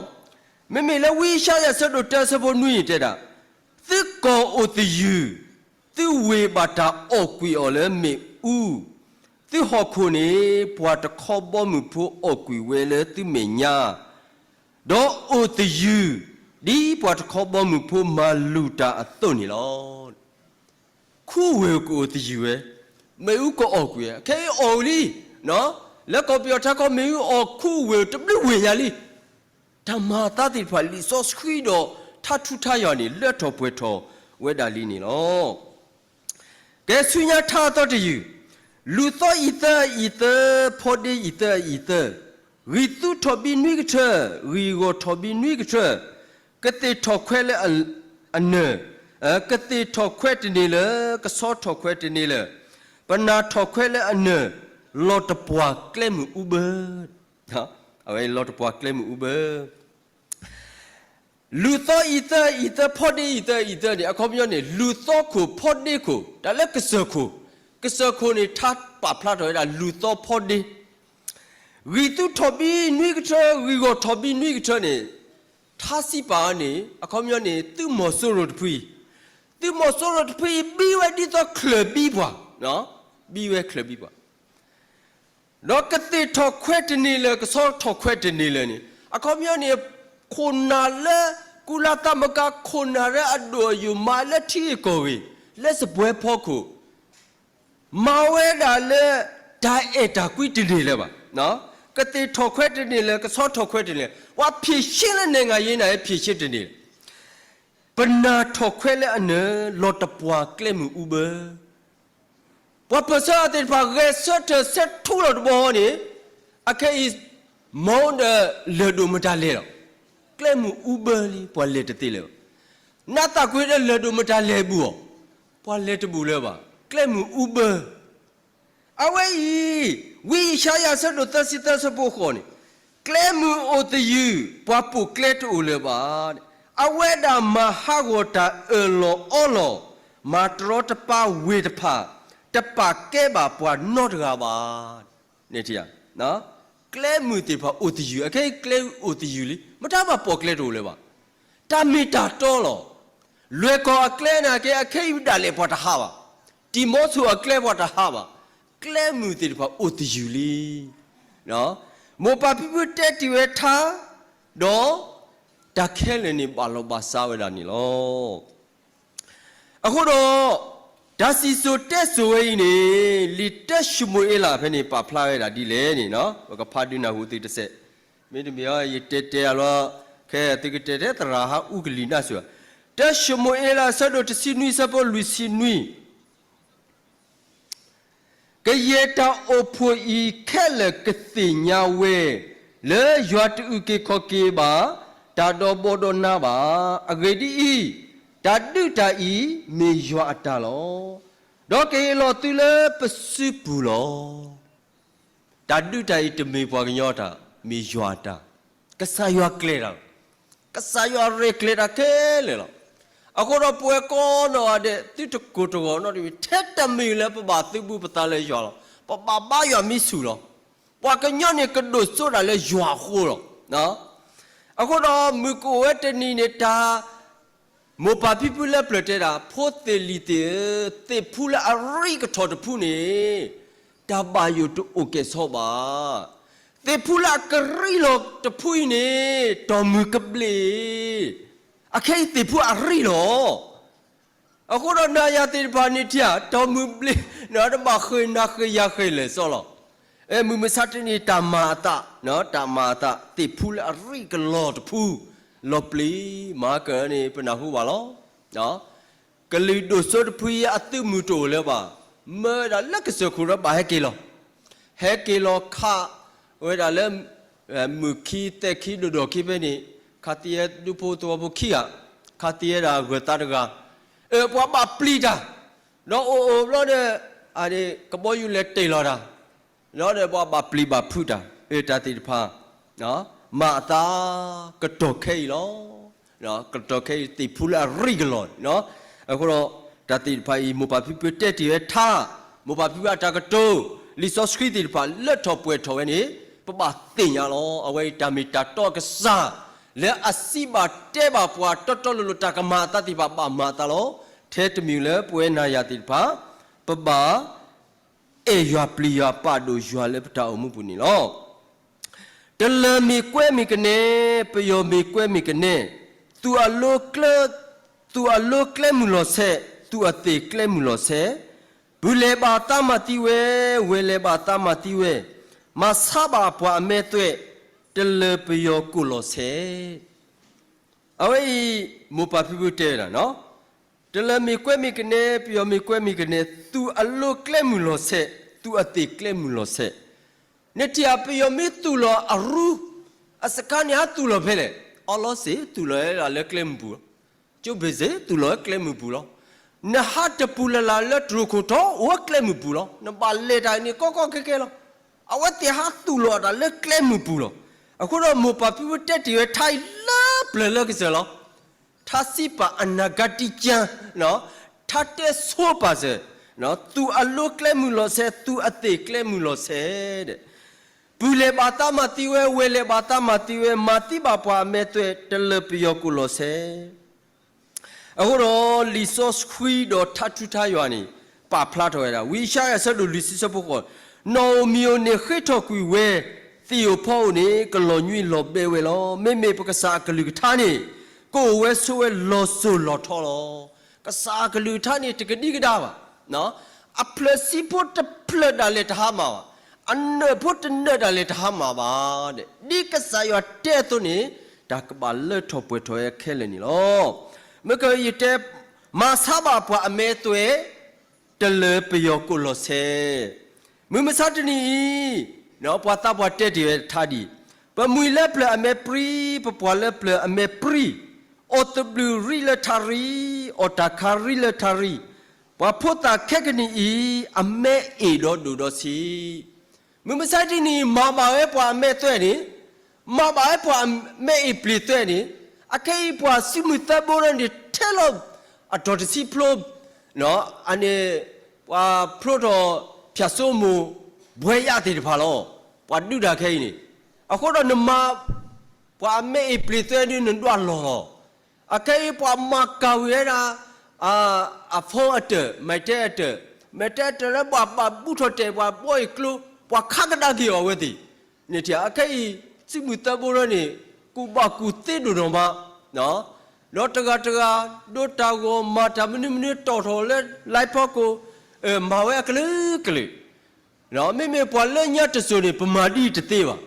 မ့မ့ၢ်လၢဝံယၡါယၤဆၢဒိၣ်တၢဆၢဖိနွံန့ၣ်တဲဒၣ်, သုကီၢ်အိၣ်သယုၢ်, သုဝ့ၢ်ဘၣ်တၢ်အီၣ်ကွံာ်အီၤလၢမ့ၣ်အူ, သုဟီၣ်ခိၣ်န့ၣ် ပှၤတခီဘီမုၢ်ဖိအီၣ်ကွံာ်ဝဲလၢသုမဲာ်ညါ, ဒီးအိၣ်သယုၢ် ဒ်ပှၤတခီဘီမုၢ်ဖိမၤလူၤတၢ်အသိးန့ၣ်လီၤ. ခူဝ့ၢ်ကအိၣ်သယုၢ်ဝဲ, မ့ၣ်အူကအီၣ်ကွံာ်ဝဲ, ခဲအံၤအီၣ်လံ, လၢကီၢ်ပယီၤထါခီမ့ၣ်အူအီၣ်ခူဝ့ၢ်တဘျုးဝ့ၢ်ညါလံ. တၢ်မၤအသးသ့ၣ်တဖၣ် လံာ်စီဆှံဒီးထါထူထါယွၤန့ၣ် လၢထီၣ်ပှဲၤထီၣ်ဝဲဒၣ်လံန့ၣ်လီၤ. ကဲဆူညါထါအသီတယုၢ်, လူၤသီအံၤသၢအံၤသၢ, ဖီဒ့အံၤသၢအံၤသၢ, ဂံၢ်သူထီၣ်ဘံနွံကထၢ, ဂံၢ်ဂီၢ်ထီၣ်ဘံနွံကထၢ, ကသ့ၣ်ထီၣ်ခွဲးလၢအနၢၤ, ကသ့ၣ်ထီၣ်ခွဲးတန့ၢ်လၢၤ, ကဆီထီၣ်ခွဲးတန့ၢ်လၢၤ, ပနၢ်ထီၣ်ခွဲးလၢအနၢၤ, လီၤတပှၢ်ကျဲမုၢ်အူဘၢ, အဝဲလီၤတပှၢ်ကျဲမုၢ်အူဘၢ လူၤသီအံၤသၢအံၤသၢ ဖီဒ့အံၤသၢအံၤသၢန့ၣ် အခီပညီန့ၣ် လူၤသီခိၣ်ဖီဒ့ခိၣ် တၢ်လၢကစၢၢ်ခိၣ်, ကစၢၢ်ခိၣ်န့ၣ် ထါပာ်ဖျါထီၣ်ဝဲဒၣ်လူၤသီဖီဒ့, ဂံၢ်သူထီၣ်ဘံနွံကထၢ ဂံၢ်ဂီၢ်ထီၣ်ဘံနွံကထၢန့ၣ်, ထါစံးပာ်အီၤန့ၣ် အခီပညီန့ၣ် သုးမီၤစိရိၤတဖုအံၤ, သုးမီၤစိရိၤတဖုအံၤ ဘံဝဲဒ်သိးချၢၣ်ဘံပှၤ, ဘံဝဲချၢၣ်ဘံပှၤ ဒီးကသ့ၣ်ထီၣ်ခွဲးတန့ၢ်လၢၤ ကဆီထီၣ်ခွဲးတန့ၢ်လၢၤန့ၣ် အခီပညီန့ၣ် ခိၣ်နၢ်လၢ ကုလသမဂ္ဂ ခိၣ်နၢ်လၢအဒိၣ်အယိာ်မၤလၢထံဂ့ၢ်ကီၢ်ဂ့ၢ် လၢစပွဲဖီခိၣ် မၤဝဲဒၣ်လၢ တၢ်အဲၣ်တၢ်ကွံတန့ၢ်လၢၤဘၣ်. ကသ့ၣ်ထီၣ်ခွဲးတန့ၢ်လၢၤ ကဆီထီၣ်ခွဲးတန့ၢ်လၢၤ ပှၤဖြေရှင်းလၢ နိုင်ငံရေး န့ၣ် ဖြေရှင်းတန့ၢ်လၢၤ ပနၢ်ထီၣ်ခွဲးလၢအနၢၤ လီၤတပှၢ်ကျဲမုၢ်အူဘၢ ပှၤပၢၢ်ဆၢအသ့ၣ်တဖၣ် ဂဲၤဆၢထၢၣ်ဆၢထူလီၤတဘျီန့ၣ် အခဲအံၤ မီဒီးလၢၢ်ဒိၣ်မတၤလဲၣ်လီၤ. ကျဲမုၢ်အူဘၢလံ ပှၤလဲၤတသ့လၢၤဘၣ်. နးသးကွံာ်ဒီးလၢၢ်ဒိၣ်မတၤလဲၣ်ဘူးအီၤ, ပှၤလဲၤတဘူးလၢၤဘၣ်. ကျဲမုၢ်အူဘၢ အဝဲအံၤ ဝံယၡါယၤဆၢဒိၣ်သၢဆံသၢဆၢဖိဃိးန့ၣ်, ကျဲမုၢ်အိၣ်သယုၢ် ပှၤပိာ်ကျဲတအိၣ်လၢၤဘၣ်. အဝဲဒၣ်မၤဟးဂီၤတၢ်အၢၣ်လီၤအီလီၤ, မၤတရီတပါဝ့ၢ်တဖၣ်, တပာ်ကဲဘၣ်ပှၤနီတဂၤဘၣ်. န့ၣ်ထံၣ်ဧါ, ကျဲမုၢ်သ့ၣ်တဖၣ်အိၣ်သယုၢ်, အခဲအံၤကျဲအိၣ်သယုၢ်လံ, မတၤဘၣ်ပိာ်ကျဲတအိၣ်လၢၤဘၣ်. တၢ်မ့ၢ်တၢ်တီလီၤ. လွဲၢ်ကီၢ်အကျဲန့ၣ်က့ အခဲအံၤဒၣ်လဲာ်ပှၤတဟးဘၣ်. တံၤမီထိၣ်အကျဲပှၤတဟးဘၣ်. ကျဲမုၢ်သ့ၣ်တဖၣ်အိၣ်သယုၢ်လံ. မိၢ်ပၢ်ဖံဖုတဲတ့ၢ်ဝဲထါ, ဒီး တၢ်ခဲလၢာ်န့ၣ်ဘၣ်လီၤဘၣ်စးဝဲဒၣ်န့ၣ်လီၤ. အဃိဒီး တၢ်စံၣ်စိၤတဲစိၤဝဲအံၤန့ၣ် လံာ်တၢၡမူၤအ့လးဖဲန့ၣ် ပာ်ဖျါဝဲဒၣ်ဒ်လဲၣ်န့ၣ်, ပကဖးဒုးနၢ်ဟူသုတစဲး, မ့တမ့ၢ် ယတဲတဲအလီၤ, ခဲသုကတဲတဲသရၣ်ဟးအူကလံၤနၢ်စၢၤ, တၢၡမူၤအ့လး အဆၢဒိၣ်တဆံနွံ အဆၢဖိလွံၢ်ဆံနွံ ကယဲၢ်တၢ်အိၣ်ဖှိၣ်အံၤခဲလၢာ်ကသ့ၣ်ညါဝဲ, လၢယွၤတအုၣ်က့ၤခီၣ်က့ၤဘၣ် တၢ်ဒီဘီဒီနါဘၣ်. အဂ့ၢ်ဒ်အံၤ, တၢ်ဒုးတၢ်အံၤ မ့ၢ်ယွၤအတၢ်လီၤ. ဒီးကဟ့ၣ်လီၤသုလၢပစုပူၤလီၤ. တၢ်ဒုးတၢ်အံၤတမ့ၢ်ပှၤကညီတၢ်, မ့ၢ်ယွၤအတၢ်. ကစၢ်ယွၤကျဲၤတၢ်လီၤ. ကစၢ်ယွၤရဲၣ်ကျဲၤတၢ်ခဲလၢာ်လီၤ. အဃိဒီးပဝဲကိးနီၢ်ဂၤဒဲး သုတကိၢ်တဂီၤနီတမံၤ ထဲတမံၤလၢပဘၣ်သုးဘူးပသးလၢယွၤလီၤ. ပဘၣ်ဘါယွၤမံဆူၣ်လီၤ. ပှၤကညီန့ၣ်ကဒိၣ်စိဒၣ်လၢယွၤအဃိလီၤ. အဃိဒီးမုၢ်ကအိၣ်ဝဲတနံၤန့ၣ်တၢ် မိၢ်ပၢ်ဖံဖုလၢပျၢၤတဲဒၣ် ဖိသ့ၣ်လံၤသ့ၣ်ဧၢ, သ့ၣ်ဖူလၢအရံၣ်ကထီၣ်တဖုန့ၣ် တၢ်ဘၣ်ယိၣ်တအိၣ်ကဲၣ်ဆိးဘၣ်. သ့ၣ်ဖူလၢအကရံၣ်လီၤတဖုအံၤန့ၣ် တီၢ်မုၢ်ကဘျ့ၣ်, အခဲအံၤသ့ၣ်ဖူအရံၣ်လီၤ. အဃိဒီးနၤယၤသ့ၣ်တဖၣ်န့ၣ်ထံၣ်ဧါ, တီၢ်မုၢ်ဘျ့ၣ် နတဘၣ်ဃ့ၢ်နၤဃ့ၢ်ယၤဃ့ၢ်လၢာ်စီလီၤ. မုၢ်မဆါတနံၤတၢ်မၤအသး, တၢ်မၤအသး သ့ၣ်ဖူလၢအရံၣ်ကလီၤတဖု လီၤပျံၤမၤကၢၢ်န့ၣ် ပနၢ်ဟူဘၣ်လီၤ. ကလုာ်ဒိၣ်စိတဖုအံၤအသုးမုၢ်တအိၣ်လၢၤဘၣ်. မၢဝဲဒၣ်လၢကစၢၢ်ခိၣ်ဒီးဘၣ်ဟဲက့ၤလီၤ. ဟဲက့ၤလီၤခးဝဲဒၣ်လၢ မုၢ်ခံသဲၣ်ခံဒိၣ်ဒိၣ်ခံဖဲန့ၣ် ခးသံဝဲဒူဖိသဝီဖိခံဂၤ, ခးသံဝဲဒၣ်ဂၢၤသးတဂၤ, အၢ ပှၤဘၣ်ပျံၤတၢ်, ဒီးအိၣ်အိၣ်ဘျီဒီး ကဘီယူၤလဲၤတ့ၢ်လီၤတၢ်, ဒီးပှၤဘၣ်ပျံၤဘၣ်ဖုးတၢ်, အၢ တၢ်သ့ၣ်တဖၣ် မၤအသး ကတီၢ်ခဲအံၤလီၤ. ကတီၢ်ခဲအံၤသ့ၣ်ဖူလၢအရံၣ်ကလီၤန့ၣ်, အဃိဒီး တၢ်သ့ၣ်တဖၣ်အံၤ မိၢ်ပၢ်ဖံဖုတဲတ့ၢ်ဝဲထါ, မိၢ်ပၢ်ဖံဖုအတၢ်ကတိၤ, လံာ်စီဆှံသ့ၣ်တဖၣ်လၢထီၣ်ပှဲၤထီၣ်ဝဲန့ၣ် ပဘၣ်သ့ၣ်ညါလီၤ. အဝဲအံၤတၢ်မ့ၢ်တၢ်တီအကစၢ် လၢအစံးဘၣ်တဲဘၣ်ပှၤတီတီလိၤလိၤ တၢ်ကမၤအသးသ့ၣ်တဖၣ်ဘၣ်မၤအသးလီၤ. ထဲတမံၤလၢပဝဲနၤယၤသ့ၣ်တဖၣ် ပဘၣ် အဲၣ်ယွၤပျံၤယွၤပာ်ဒိၣ်ယွၤလၢပတၢ်အိၣ်မူပူၤန့ၣ်လီၤ. တလၢၤမ့ၢ်ကွဲမ့ၢ်ကနဲ, ပယီၤမ့ၢ်ကွဲမ့ၢ်ကနဲ, သူၣ်အလိၤကျဲ, သူၣ်အလိၤကျဲမုၢ်လီၤဆဲး, သူၣ်အသ့ၣ်ကျဲမုၢ်လီၤဆဲး, ပုၢ်လဲၤဘၣ်သးမၤသံဝဲ, ဝဲၢ်လဲၤဘၣ်သးမၤသံဝဲ, မၤဆါဘၣ်ပှၤအမဲသွဲၣ်, တလၢၤပယီၤကိၣ်လီၤဆဲး အဝဲအံၤ မိၢ်ပၢ်ဖံဖုတဲဝဲဒၣ်, တလၢၤမ့ၢ်ကွဲမ့ၢ်ကနဲ, ပယီၤမ့ၢ်ကွဲမ့ၢ်ကနဲ, သူၣ်အလိၤကျဲမုၢ်လီၤဆဲး, သူၣ်အသ့ၣ်ကျဲမုၢ်လီၤဆဲး, နထံၣ်ဧါ ပယီၤမ့ၢ်သူၣ်လီၤအရူ, အစခါန့ၣ်ဟးသူၣ်လီၤဖဲလဲၣ်, အီလီၤစ့ၢ် သူၣ်လီၤဝဲဒၣ်လၢကျဲမုၢ်ပူၤလီၤ. ကၠိဘ့ၣ်စ့ၢ် သူၣ်လီၤဝဲကျဲမုၢ်ပူၤလီၤ. နဟးတပူၤလၢ်လၢ်လၢတရူးခိၣ်ထီ အိၣ်ဝဲကျဲမုၢ်ပူၤလီၤ. နဘၣ်လဲၤတၢ်န့ၣ်ကီကီခဲခဲလီၤ. အဝဲသ့ၣ်ဟးသူၣ်လီၤတၢ်လၢကျဲမုၢ်ပူၤလီၤ. အဃိဒီးမိၢ်ပၢ်ဖံဖုတဲတ့ၢ်ဝဲထါအံၤလၢပျၢၤလၢကစၢၢ်လီၤ. ထါစံးပာ်အနၢ်ကါတံကၠၢ, ထါတဲဆိပာ်စၢၤ, သူၣ်အလိၤကျဲမုၢ်လီၤဆဲး, သူၣ်အသ့ၣ်ကျဲမုၢ်လီၤဆဲး, ပုၢ်လဲၤဘၣ်သးမၤသံဝဲ, ဝဲၢ်လဲၤဘၣ်သးမၤသံဝဲ, မၤသံဘၣ်ပှၤအမဲသွဲၣ်, တလၢၤပယီၤကိၣ်လီၤဆဲး အဃိဒီးလံာ်စီဆှံဒီးထါထူထါယွၤန့ၣ် ပာ်ဖျါထီၣ်ဝဲဒၣ် ဝံယၡါယၤအဆၢဒိၣ်လွံၢ်ဆံဆၢဖိဃိး, နီၣ်ဧိၤမံၤဧိၤန့ၣ်ဃ့ထီၣ်ကွံာ်ဝဲ, သ့ၣ်ဧိၤဖီဧိၤန့ၣ် ကလီၤညွံးလီၤဘဲဝဲလီၤ. မ့မ့ၢ်ပကစၢ်အကလုၢ်ကထါန့ၣ် ကအိၣ်ဝဲဆိးဝဲလီၤစိၤလီၤထီလီၤ. ကစၢ်အကလုၢ်ကထါန့ၣ် တကဒံကဒါဘၣ် အဖျၢၣ်ဆံဖိတဖျၢၣ်ဒၣ်လဲာ်တဟါမၢ်ဘၣ်, အနၢၣ်ဖိတနၢၣ်ဒၣ်လဲာ်တဟါမၢ်ဘၣ်, ဒ်ကစၢ်ယွၤတဲအသိးန့ၣ် တၢ်ကဘၣ်လၢထီၣ်ပှဲၤထီၣ်ဝဲခဲလၢာ်န့ၣ်လီၤ. မ့ၢ်ကယတဲ, မၤဆါဘၣ်ပှၤအမဲသွဲၣ်, တလၢၤပယီၤကိၣ်လီၤဆဲး. မုၢ်မဆါတနံၤအံၤ, ပှၤသးပှၢ်တဲတ့ၢ်ဝဲထါဒ်အံၤ, ပမှံၤလၢပျၢၤအမဲပြံ, ပပှၢ်လၢပျၢၤအမဲပြံ, အီၣ်သဘျုးရံလၢထါရံ, အီၣ်တၢ်ခါရံလၢထါရံ, ပှၤဖိသၣ်ခဲကနံၣ်အံၤ အမဲအ့ၣ်ဒီးဒိၣ်ဒီးဆံး မုၢ်မဆါတနံၤ မၤဘၣ်ဝဲပှၤအမဲသွဲၣ်န့ၣ်, မၤဘၣ်ဝဲပှၤအမဲအ့ၣ်ပျ့ၤသွဲၣ်န့ၣ်, အခဲအံၤပှၤစုမုၢ်သၢဘိရၢန့ၣ် ထဲလီၤအတီၢ်တဆံဖျိ, အန့ၣ် ပှၤဖျိထီၣ်ဖၠၣ်စိမိၢ် ဘှဲယၣ်သ့ၣ်တဖၣ်လီၤ. ပှၤဒုးတၢ်ခဲအံၤန့ၣ်, အဃိဒီးနမၤ ပှၤအမဲအ့ၣ်ပျ့ၤသွဲၣ်ဒုးနဒွးလီၢ်လီၤ. အခဲအံၤပှၤမၤကၤဝံၤဝဲဒၣ် အ phone အတၢၢ်, မဲာ်တဲအတၢၢ်, မဲာ်တဲအတၢၢ်လၢပှၤဘၣ်ဘူၣ်ထီၣ်တဲာ် ပှၤဘီအ့ၣ်ကျိ, ပှၤခးကဒါက့ၤအီၤဝဲသ့ၣ်, န့ၣ်ထံၣ် အခဲအံၤ စုမုၢ်သၢဘိရၢန့ၣ် ကူၣ်ဘၣ်ကူၣ်သ့ဒိၣ်နီၢ်မး, ဒီးတဂၤတဂၤ ဒိတၢ်ဂီၤ မၤတၢ်မနုၤမနုၤ တီၣ်ထီၣ်လၢ line ဖီခိၣ်, မၤဝဲအကလုာ်ကလုာ် မ့မ့ၢ်ပှၤလၢညါတစိၤန့ၣ် ပမၤဒ်အံၤတသ့ဘၣ်.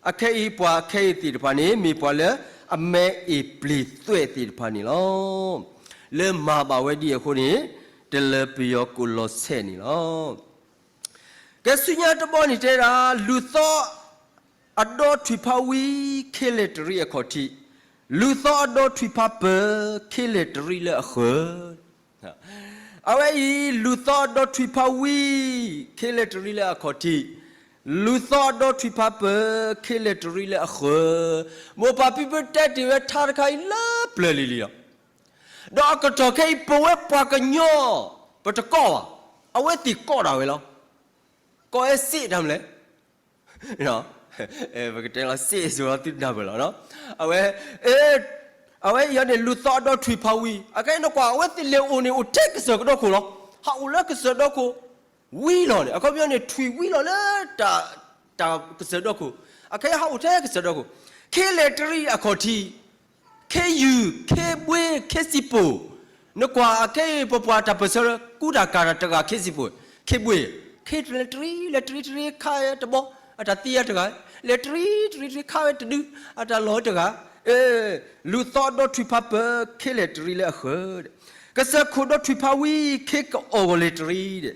အခဲအံၤပှၤခဲအံၤသ့ၣ်တဖၣ်န့ၣ် မ့ၢ်ပှၤလၢအမဲအ့ၣ်ပျ့ၤသွဲၣ်သ့ၣ်တဖၣ်န့ၣ်လီၤ. လၢမၤဘၣ်ဝဲဒ်အံၤအဃိန့ၣ် တလၢၤပယီၤကိၣ်လီၤဆဲးန့ၣ်လီၤ. ကဲဆူညါတဘီန့ၣ်တဲဒၣ် လူၤသီအဒီထွံၣ်ဖးဝံၤ ခ့လဲၣ်တရံးအခီၣ်ထံး, လူၤသီအဒီထွံၣ်ဖးပၢၤ ခ့လဲၣ်တရံးလၢအဃၢၤ အဝဲအံၤ လူၤသီအဒီထွံၣ်ဖးဝံၤ ခ့လဲၣ်တရံးလၢအခီၣ်ထံး, လူၤသီအဒီထွံၣ်ဖးပၢၤ ခ့လဲၣ်တရံးလၢအဃၢၤ, မိၢ်ပၢ်ဖံဖုတဲတ့ၢ်ဝဲထါတခါအံၤလၢပျၢၤလံၤလံၤလီၤ. ဒီးအကတီၢ်ခဲအံၤ ပဝဲပှၤကညီ ပတကိးဘၣ်, အဝဲသ့ၣ်ကိးဒၣ်ဝဲလီၤ. ကိးဝဲစ့ၣ်တၢ်မနုၤလဲၣ် ပကတဲလီၤစ့ၣ်စိၤလီၤသုတနၢ်ပၢၢ်လီၤ. အဝဲ အဝဲအံၤန့ၣ် လူၤသီအဒီထွံၣ်ဖးဝံၤ အခဲအံၤနကွၢ် အဝဲသ့ၣ်လဲၤအိၣ်န့ၣ် အိၣ်ထဲကစၢၢ်ကဒီခိၣ်လီၤ. ဟးအိၣ်လၢကစၢၢ်ဒီခိၣ် ဝံၤလီၤန့ၣ် အခီပညီန့ၣ် ထွံၣ်ဝံၤလီၤလၢ တၢ်ကစၢၢ်ဒီခိၣ်, အခဲအံၤဟးအိၣ်ထဲကစၢၢ်ဒီခိၣ်, ခ့လဲၣ်တရံးအခီၣ်ထံး ခ့ယုၢ် ခ့ဘှ့ ခ့စံၣ်ပိၢ်, နကွၢ်အခဲအံၤ ပပှၤတၢ်ပၢၢ်ဆၢ ကူတၢ်ကၤတၢ်တဂၤ ခ့စံၣ်ပိၢ် ခ့ဘှ့, ခ့လဲၣ်တရံး လဲၣ်တရံးတရံး ခါဝဲတဘီ အတၢ်သံဝဲတဂၤ, လဲၣ်တရံးတရံးတရံး ခါဝဲတဒု အတၢ်လီၢ်ဝဲတဂၤ, လူၤသီအဒီထွံၣ်ဖးပၢၤ ခ့လဲၣ်တရံးလၢအဃၢၤ, ကစၢၢ်ခိၣ်ဒီထွံၣ်ဖးဝံၤ ခ့ကအီၣ်ဂီၢ်လဲၣ်တရံးဒီး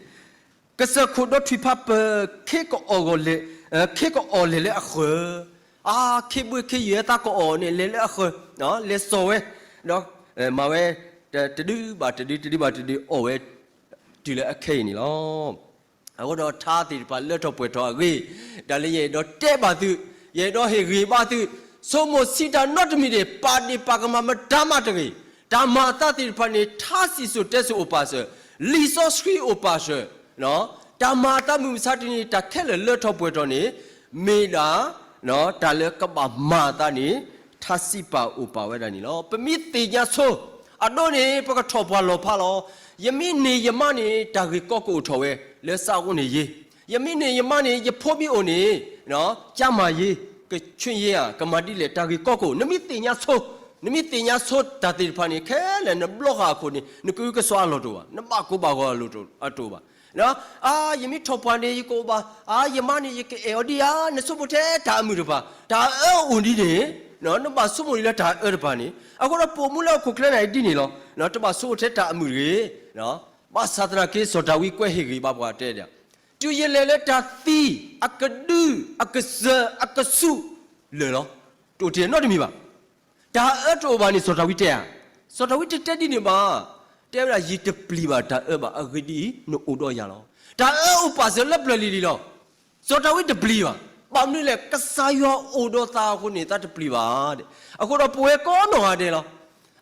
ကစၢၢ်ခိၣ်ဒီထွံၣ်ဖးပၢၤ ခ့ကအီၣ်ဂီၢ်လဲၣ်, ခ့ကအီၣ်လဲၣ်လၢအဃၢၤ, အါ ခ့ဘှ့ခ့ယုၢ်သးကအီၣ်န့ၣ် လဲၤလၢအဃၢၤ, လဲၤစိာ်ဝဲ, ဒီးမၤဝဲ တဒုဘၣ်တဒု တဒုဘၣ်တဒု အီၣ်ဝဲ တုၤလၢအခဲအံၤန့ၣ်လီၤ. အဃိဒီးထါသ့ၣ်တဖၣ်လၢထီၣ်ပှဲၤထီၣ်အဂ့ၢ်, တၢ်လၢယအဲၣ်ဒိးတဲဘၣ်သု, ယအဲၣ်ဒိးဟ့ၣ်ဂ့ၤဘၣ်သု, ဆိကမိၣ်ဆံးတၢ်နီတမံၤန့ၣ် ပာ်ဒ့ၣ်ပာ်ကမၣ်မတၤမးတဂ့ၤ, တၢ်မၤအသးသ့ၣ်တဖၣ်န့ၣ် ထါစံၣ်စိၤတဲစိၤအိၣ်ပာ်စၢၤ, လံာ်စီဆှံအိၣ်ပာ်စၢၤ, တၢ်မၤအသးမုၢ်မဆါတနံၤ တၢ်ခဲလၢာ်လၢထီၣ်ပှဲၤထီၣ်န့ၣ် မ့ၢ်ဒၣ် တၢ်လၢကဘၣ်မၤအသးန့ၣ် ထါစံးပာ်အိၣ်ပာ်ဝဲဒၣ်န့ၣ်လီၤ. ပမ့ၢ်သ့ၣ်ညါဆိ, အဒိန့ၣ် ပကထီၣ်ပှၤလီၤဖးလီၤ. ယမ့ၢ်န့ၢ်ယမါန့ၣ် တၢ်ဂ့ၢ်ကီကအိၣ်ထီၣ်ဝဲ လၢစးအိၣ်န့ၣ်ယ့, ယမ့ၢ်န့ၢ်ယမါန့ၣ် ယဖိမ့ၢ်အိၣ်န့ၣ် ကၠါမၤယ့, ကဆ့ယ့ဧါ ကမၤဒ်လဲၣ် တၢ်ဂ့ၢ်ကီကအိၣ်, နမ့ၢ်သ့ၣ်ညါဆိ, နမ့ၢ်သ့ၣ်ညါဆိတၢ်သ့ၣ်တဖၣ်န့ၣ် ခဲလၢာ်နဘျီဃာ်အခိၣ်န့ၣ် နကဟုကစွါအလီၢ်တအိၣ်ဘၣ်, နဘၣ်ကိၢ်ဘၣ်ဂီၤအလီၢ်တအိၣ်ဘၣ်. အါ ယမ့ၢ်ထီၣ်ပှၤန့ၣ် ယကအိၣ်ဘၣ်, အါ ယမါန့ၣ် ယကအဲၣ်အီၤဒ်ဧါ, နဆိကမိၣ်ထဲတၢ်အမုာ်တဖၣ်, တၢ်အၢအိၣ်ဒ်န့ၣ်, နဘၣ်ဆိကမိၣ်ဒ်လၢတၢ်အၢတဖၣ်န့ၣ်, အဃိဒီးပိာ်မူလၢဟီၣ်ခိၣ်ချၢန့ၣ်ဒ်န့ၣ်လီၤ. တဘၣ်ဆိကမိၣ်ထဲတၢ်အမုာ်တဂ့ၤ, ဘၣ်ဆၣ်သနာ်က့ စီၤဒၤဝံးကွဲးဟ့ၣ်ဂ့ၤဘၣ်ပှၤတဲဒၣ်, တုၤယလဲၤလၢတၢ်သံ အကဒု အကစၢၢ် အကဆူး လၢာ်လီၤ. တအိၣ်ထဲနီတမံၤဘၣ်. တၢ်အၢတအိၣ်ဘၣ်န့ၣ် စီၤဒၤဝံးတဲဧါ, စီၤဒၤဝံးတတဲဒ်န့ၣ်ဘၣ်. တဲဝဲဒၣ် ယတပျံၤဘၣ်တၢ်အၢဘၣ်, အဂ့ၢ်ဒ်အံၤ, နအိၣ်ဒီးယၤလီၤ. တၢ်အၢအိၣ်ပာ်စၢၤလၢပျၢၤလံၤလံၤလီၤ. စီၤဒၤဝံးတပျံၤဘၣ်. ဘၣ်မနုၤလဲၣ်, ကစၢ်ယွၤအိၣ်ဒီးသးအဃိန့ၣ် သးတပျံၤဘၣ်. အဃိဒီးပဝဲကိးနီၢ်ဂၤဒဲးလီၤ.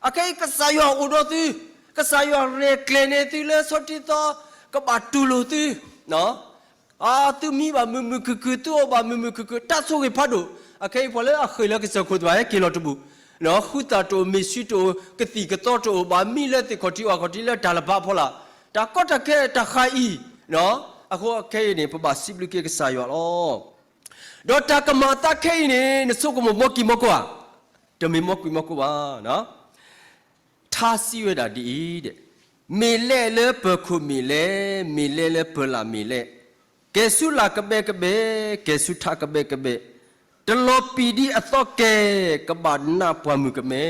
အခဲအံၤကစၢ်ယွၤအိၣ်ဒီးသု, ကစၢ်ယွၤရဲၣ်ကျဲၤန့ၢ်သုလၢဆီတံၢ်သီ, ကဘၣ်တူၢ်လိာ်သု သုမံဘၣ်မုာ်မုာ်ခုၣ်ခုၣ်, သုအိၣ်ဘၣ်မုာ်မုာ်ခုၣ်ခုၣ်, တၢ်ဆိၣ်ဂ့ၤဖးဒိၣ်. အခဲအံၤပှၤလၢအဃ့ၢ်လၢကစၢၢ်ခိၣ်သ့ၣ်တဖၣ် ဟဲက့ၤလီၤတပူၤ, ဃုသးတအိၣ်, မ့ၢ်စုတအိၣ်, ကသံၣ်ကသီတအိၣ်, ဘၣ်မံလၢသ့ၣ်ခီၣ်ထံးဝၣ်ခီၣ်ထံးလၢတၢ်လၢပၢ်အဖီလာ်, တၢ်ကီတၢ်ခဲတၢ်ဃးအံၤ, အဃိခဲအံၤန့ၣ် ပဘၣ်စံးဘျုးက့ၤကစၢ်ယွၤလီၤ. ဒီးတၢ်ကမၤအသးခဲအံၤန့ၣ် နဆိကမိၣ်မီၢ်ကံၢ်မီၢ်ကိၢ်ဧါ, တမ့ၢ်မီၢ်ကံၢ်မီၢ်ကိၢ်ဘၣ်. ထါစံးဝဲဒၣ်ဒ်အံၤ, မ့ၢ်လဲလၢပၢၤခိၣ်မ့ၢ်လဲ, မ့ၢ်လဲလၢပၢၤလၢ်မ့ၢ်လဲ, ကဲၤဆူလၢ်ကဘဲကဘဲ, ကဲၤဆူထးကဘဲကဘဲ, တလီၤပံာ်ဒံးအသီကဲၤ, ကဘၣ်နးပှၤမုၣ်ကမဲ.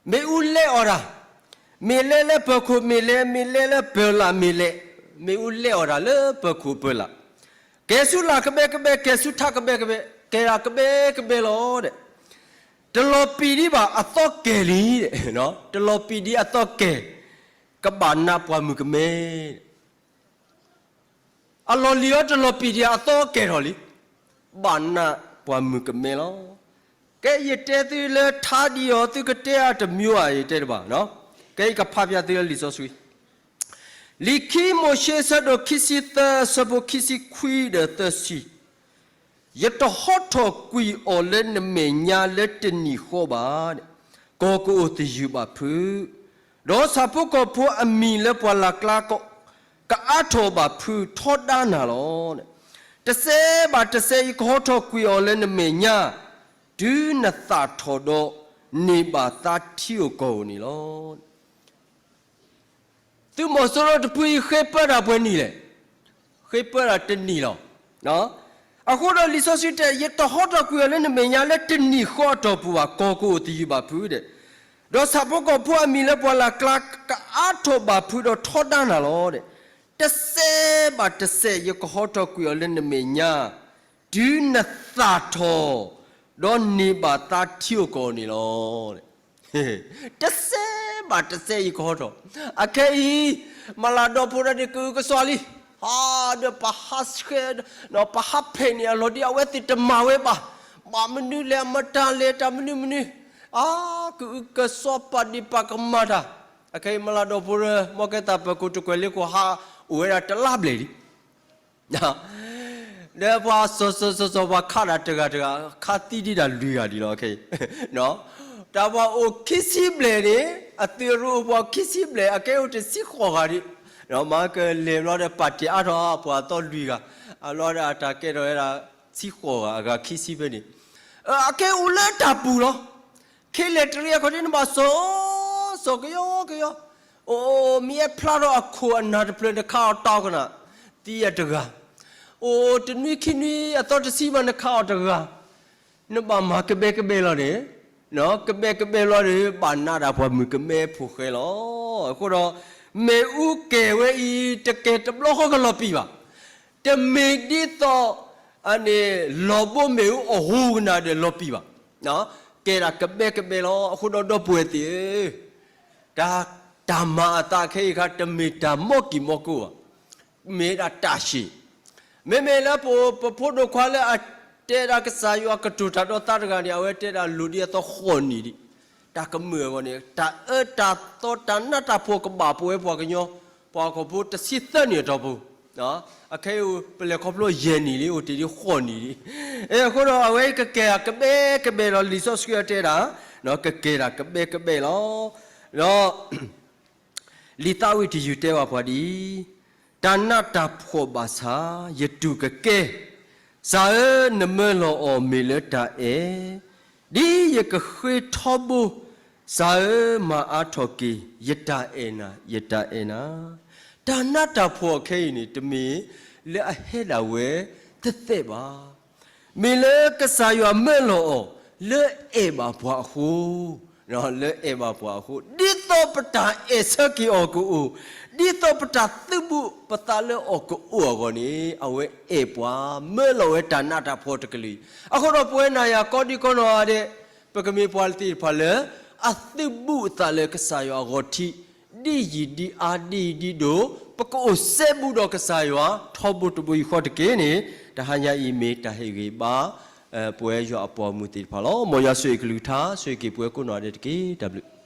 မ့ၣ်အူလဲအီၤတၢ်, မ့ၢ်လဲလၢပၢၤခိၣ်မ့ၢ်လဲ, မ့ၢ်လဲလၢပၢၤလၢ်မ့ၢ်လဲ, မ့ၣ်အူလဲအီၤတၢ်လၢပၢၤခိၣ်ပၢၤလၢ်, ကဲၤဆူလၢ်ကဘဲကဘဲ, ကဲၤဆူထးကဘဲကဘဲ, ကဲၤလၢ်ကဘဲကဘဲလီၤ. တလီၤပံာ်ဒံးဘၣ်အသီကဲၤလံ, တလီၤပံာ်ဒံးအသီကဲၤ, ကဘၣ်နးပှၤမုၣ်ကမဲ. အလီၢ်လံၤအီၤတလီၤပံာ်ဒံးအသီကဲၤထီၣ်လံ, ဘၣ်နးပှၤမုၣ်ကမဲလီၤ. ကဲ ယတဲသုလၢထါဒံးအီၤ သုကတဲအတမံၤဧါ ယတဲတဘၣ်. ကဲအံၤကဖးပၠးသုလၢလံာ်စီဆှံ, လံာ်ခံမိၤၡ့အဆၢဒိၣ်ခံဆံသၢ အဆၢဖိခံဆံခွံဒီးသၢဆံ ယတဟီထီၣ်ကွံာ်အီၤလၢနမဲာ်ညါလၢတနံၤဃီဘၣ်, ကီၢ်ကအိၣ်သယုၢ်ဘၣ်ဖုး, ဒီးဆၣ်ဖိကီၢ်ဖိအမံၤလၢပှၢ်လၢ်ကျါ ကအါထီၣ်ဘၣ်ဖုးထီဒါနၤလီၤ. တစဲးဘၣ်တစဲး ယကဟီထီၣ်ကွံာ်အီၤလၢနမဲာ်ညါ, တုၤနသၣ်ထီၣ်ဒီးန့ၢ်ဘၣ်သါထံဧိၤကီၢ်ဧိၤန့ၣ်လီၤ. သုးမီၤစိရိၤတဖုအံၤ ဃ့ပၢတၢ်ပှဲၤနံၣ်လဲၣ်, ဃ့ပၢတၢ်တနံၣ်လီၤ. အဃိဒီးလံာ်စီဆှံတဲ ယတဟီထီၣ်ကွံာ်အီၤလၢနမဲာ်ညါလၢတနံၤဃီအတီၢ်ပူၤဘၣ်, ကီၢ်ကအိၣ်သယုၢ်ဘၣ်ဖုးဒီး, ဒီးဆၣ်ဖိကီၢ်ဖိအမံၤလၢပှၢ်လၢ်ကျါ ကအါထီၣ်ဘၣ်ဖုးဒီးထီဒါနၤလီၤ. တစဲးဘၣ်တစဲး ယကဟီထီၣ်ကွံာ်အီၤလၢနမဲာ်ညါ, တုၤနသၣ်ထီၣ်, ဒီးန့ၢ်ဘၣ်သါထံဧိၤကီၢ်န့ၣ်လီၤ. တစဲး ပာ်တစဲးအံၤကဟီထီၣ်. အခဲအံၤ မၤလၤဒီဖိတၢ်န့ၣ် ကအုကစွါလံ. ဟါ, ဒီးပှၤဟးဆှဲး, ပှၤဟးဖဲးန့ၢ်အလီၢ်ဒ်အဝဲသ့ၣ်တမၤဝဲဘၣ်. ဘၣ်မနုၤလဲၣ်, အမတၤလဲၣ်, တၢ်မနုၤမနုၤ, အါ, ကအုကစွါပာ်ဒံးပာ်ကမၣ်တၢ်. အခဲအံၤ မၤလၤဒီဖိတၢ် မီၢ်ကဲသး ပၢၤခိၣ်တကွဲၤလ့ခိၣ် ဟးအိၣ်ဝဲဒၣ်တလါဘျဲၣ်လံ. ဒီးပှၤစီၤစီၤစီၤစီၤ ပှၤခးတၢ်တဂၤတဂၤ ခးသံဒံးတၢ်လွံၢ်ဂၤဒံးလီၤ. တၢ်ပှၤအိၣ်ခံဆံဘျဲၣ်န့ၣ် အသုးအရိအိၣ်ပှၤခံဆံဘျဲၣ် အကဲအိၣ်တဆံဃိးဂၤဒံး. မၤကလဲၤဘျီဒီး ပာ်တ့ၢ်အါထီၣ်ပှၤသီလွံၢ်ဂၤ, အဘျီဒီးအတၢ်ကဲထီၣ်ဝဲဒၣ် ဆံဃိးဂၤ အဂၤခံဆံဖဲန့ၣ်, အကဲအိၣ်လၢတၢ်ပူၤလီၤ. ခဲလၢာ်တရံးအခီၣ်ထံး နဘၣ်စီၤ, စီၤကယီကယီ, အိၣ် မ့ၢ်အဲၣ်ဖျါထီၣ်အခိၣ်အနၢ်တဖျၢၣ် နခးအီၤတီကနၣ်, သံအတဂၤ, အိၣ်တနွံခံနွံ အသီတဆံမး နခးအီၤတဂၤ, နဘၣ်မၤကဘဲကဘဲလီၤန့ၣ်, ကဘဲကဘဲလီၤဒီး ဘၣ်နးဒၣ်ပှၤမုၣ်ကမဲဖိဃဲလီၤ. အဃိဒီး မ့ၣ်အူကဲၤဝဲအံၤ တကဲၤတဘျီဃီကလီၤပံာ်ဘၣ်. တမ့ၢ်ဒ်သိး အန့ၣ် လီၤဘိမ့ၣ်အူအဟူးကနၣ်ဒီးလီၤပံာ်ဘၣ်. ကဲဒၣ်ကဘဲကဘဲလီၤ. အဃိဒီး ဒီပုၢ်ဝဲၢ်သ့ၣ်ဧၢ, တၢ်, တၢ်မၤအသးခဲအံၤအခါ တမ့ၢ်တၢ်မီၢ်ကံၢ်မီၢ်ကိၣ်ဘၣ်, မ့ၢ်ဒၣ်တၢ်ရှ့ၣ်. မ့မ့ၢ်လၢပ, ပဖိဒိၣ်ခွါလၢအတဲဒၣ်ကစၢ်ယွၤကတိၤတၢ်ဒီးသးတဂၤန့ၣ် အဝဲတဲဒၣ်လိၣ်ဒံးအသီဃိးနံၣ်ဒံး, တၢ်ကမၢၢ်အဂီၢ်န့ၣ် တၢ်အၢတၢ်သီတၢ်နးတၢ်ဖှီၣ်ကဘၣ်ပဝဲပှၤကညီ, ပှၤဟီၣ်ခိၣ်ဖိတဆံသၢနံၣ်အတီၢ်ပူၤ, အခဲအံၤပလဲၤခီဖျိယဲၢ်နံၣ်လံ အိၣ်တ့ၢ်ဒံးဃိးနံၣ်လံ. အဃိဒီးအဝဲကကဲၤကဘဲကဘဲလီၤ. လံာ်စီဆှံတဲဒၣ်, ကကဲၤဒၣ်ကဘဲကဘဲလီၤ. ဒီး လံာ်သးဝံၣ်တယုၢ်တဲဘၣ်ပှၤဒ်အံၤ, တၢ်နးတၢ်ဖှီၣ်ဘၣ်ဆၣ် ယတူၢ်ကကဲ, စၢ်ဧၢ, နမၢလီၤအီၤမ့ၢ်လၢတၢ်အဲၣ်, ဒ်ယကဃ့ထီဘိ, စၢ်ဧၢ, မၤအါထီၣ်က့ၤ, ယတၢ်အဲၣ်နၤ, ယတၢ်အဲၣ်နၤ. တၢ်နးတၢ်ဖှီၣ်ခဲအံၤန့ၣ် တမ့ၢ်လၢအဟဲဒၣ်ဝဲသ့ၣ်သ့ၣ်ဘၣ်. မ့ၢ်လၢကစၢ်ယွၤမၢလီၤအီၤ လၢအဲၣ်ဘၣ်ပှၤအဃိ, လၢအဲၣ်ဘၣ်ပှၤအဃိ, ဒ်သိးပတၢ်အဲၣ်ဆၢက့ၤအီၤကအိၣ်, ဒ်သိးပတၢ်သုးဘူးပသးလၢအီၤကအိၣ်အဂီၢ်န့ၣ် အဝဲအဲၣ်ပှၤ, မၢလီၤဝဲတၢ်နးတၢ်ဖှီၣ်တကလုာ်အံၤ. အဃိဒီးပဝဲနၤယၤကိးဒံကီးနီၢ်ဂၤဒဲး, ပကမ့ၢ်ပှၤသ့ၣ်တဖၣ်လၢ အသုးဘူးအသးလၢကစၢ်ယွၤအဂီၢ်ထံး, ဒ်ယံာ်ဒ်အါဒ်အံၤဒ်ဒိၣ်, ပကအိၣ်စဲဘူးဒီးကစၢ်ယွၤ ထီဘိတဘိယူၢ်ဃီတက့ၢ်န့ၣ်, တဟါညါအံၤမ့ၢ်တၢ်ဟ့ၣ်ဂ့ၤဘၣ် ပဝဲယွၤအပိာ်မုၣ်သ့ၣ်တဖၣ်လီၤ. မ်ယွၤဆိၣ်ဂ့ၤကလုၢ်ကထါ ဆိၣ်ဂ့ၤက့ၤပဝဲကိးနီၢ်ဂၤဒဲးတက့ၢ်. တၢ်ဘျုး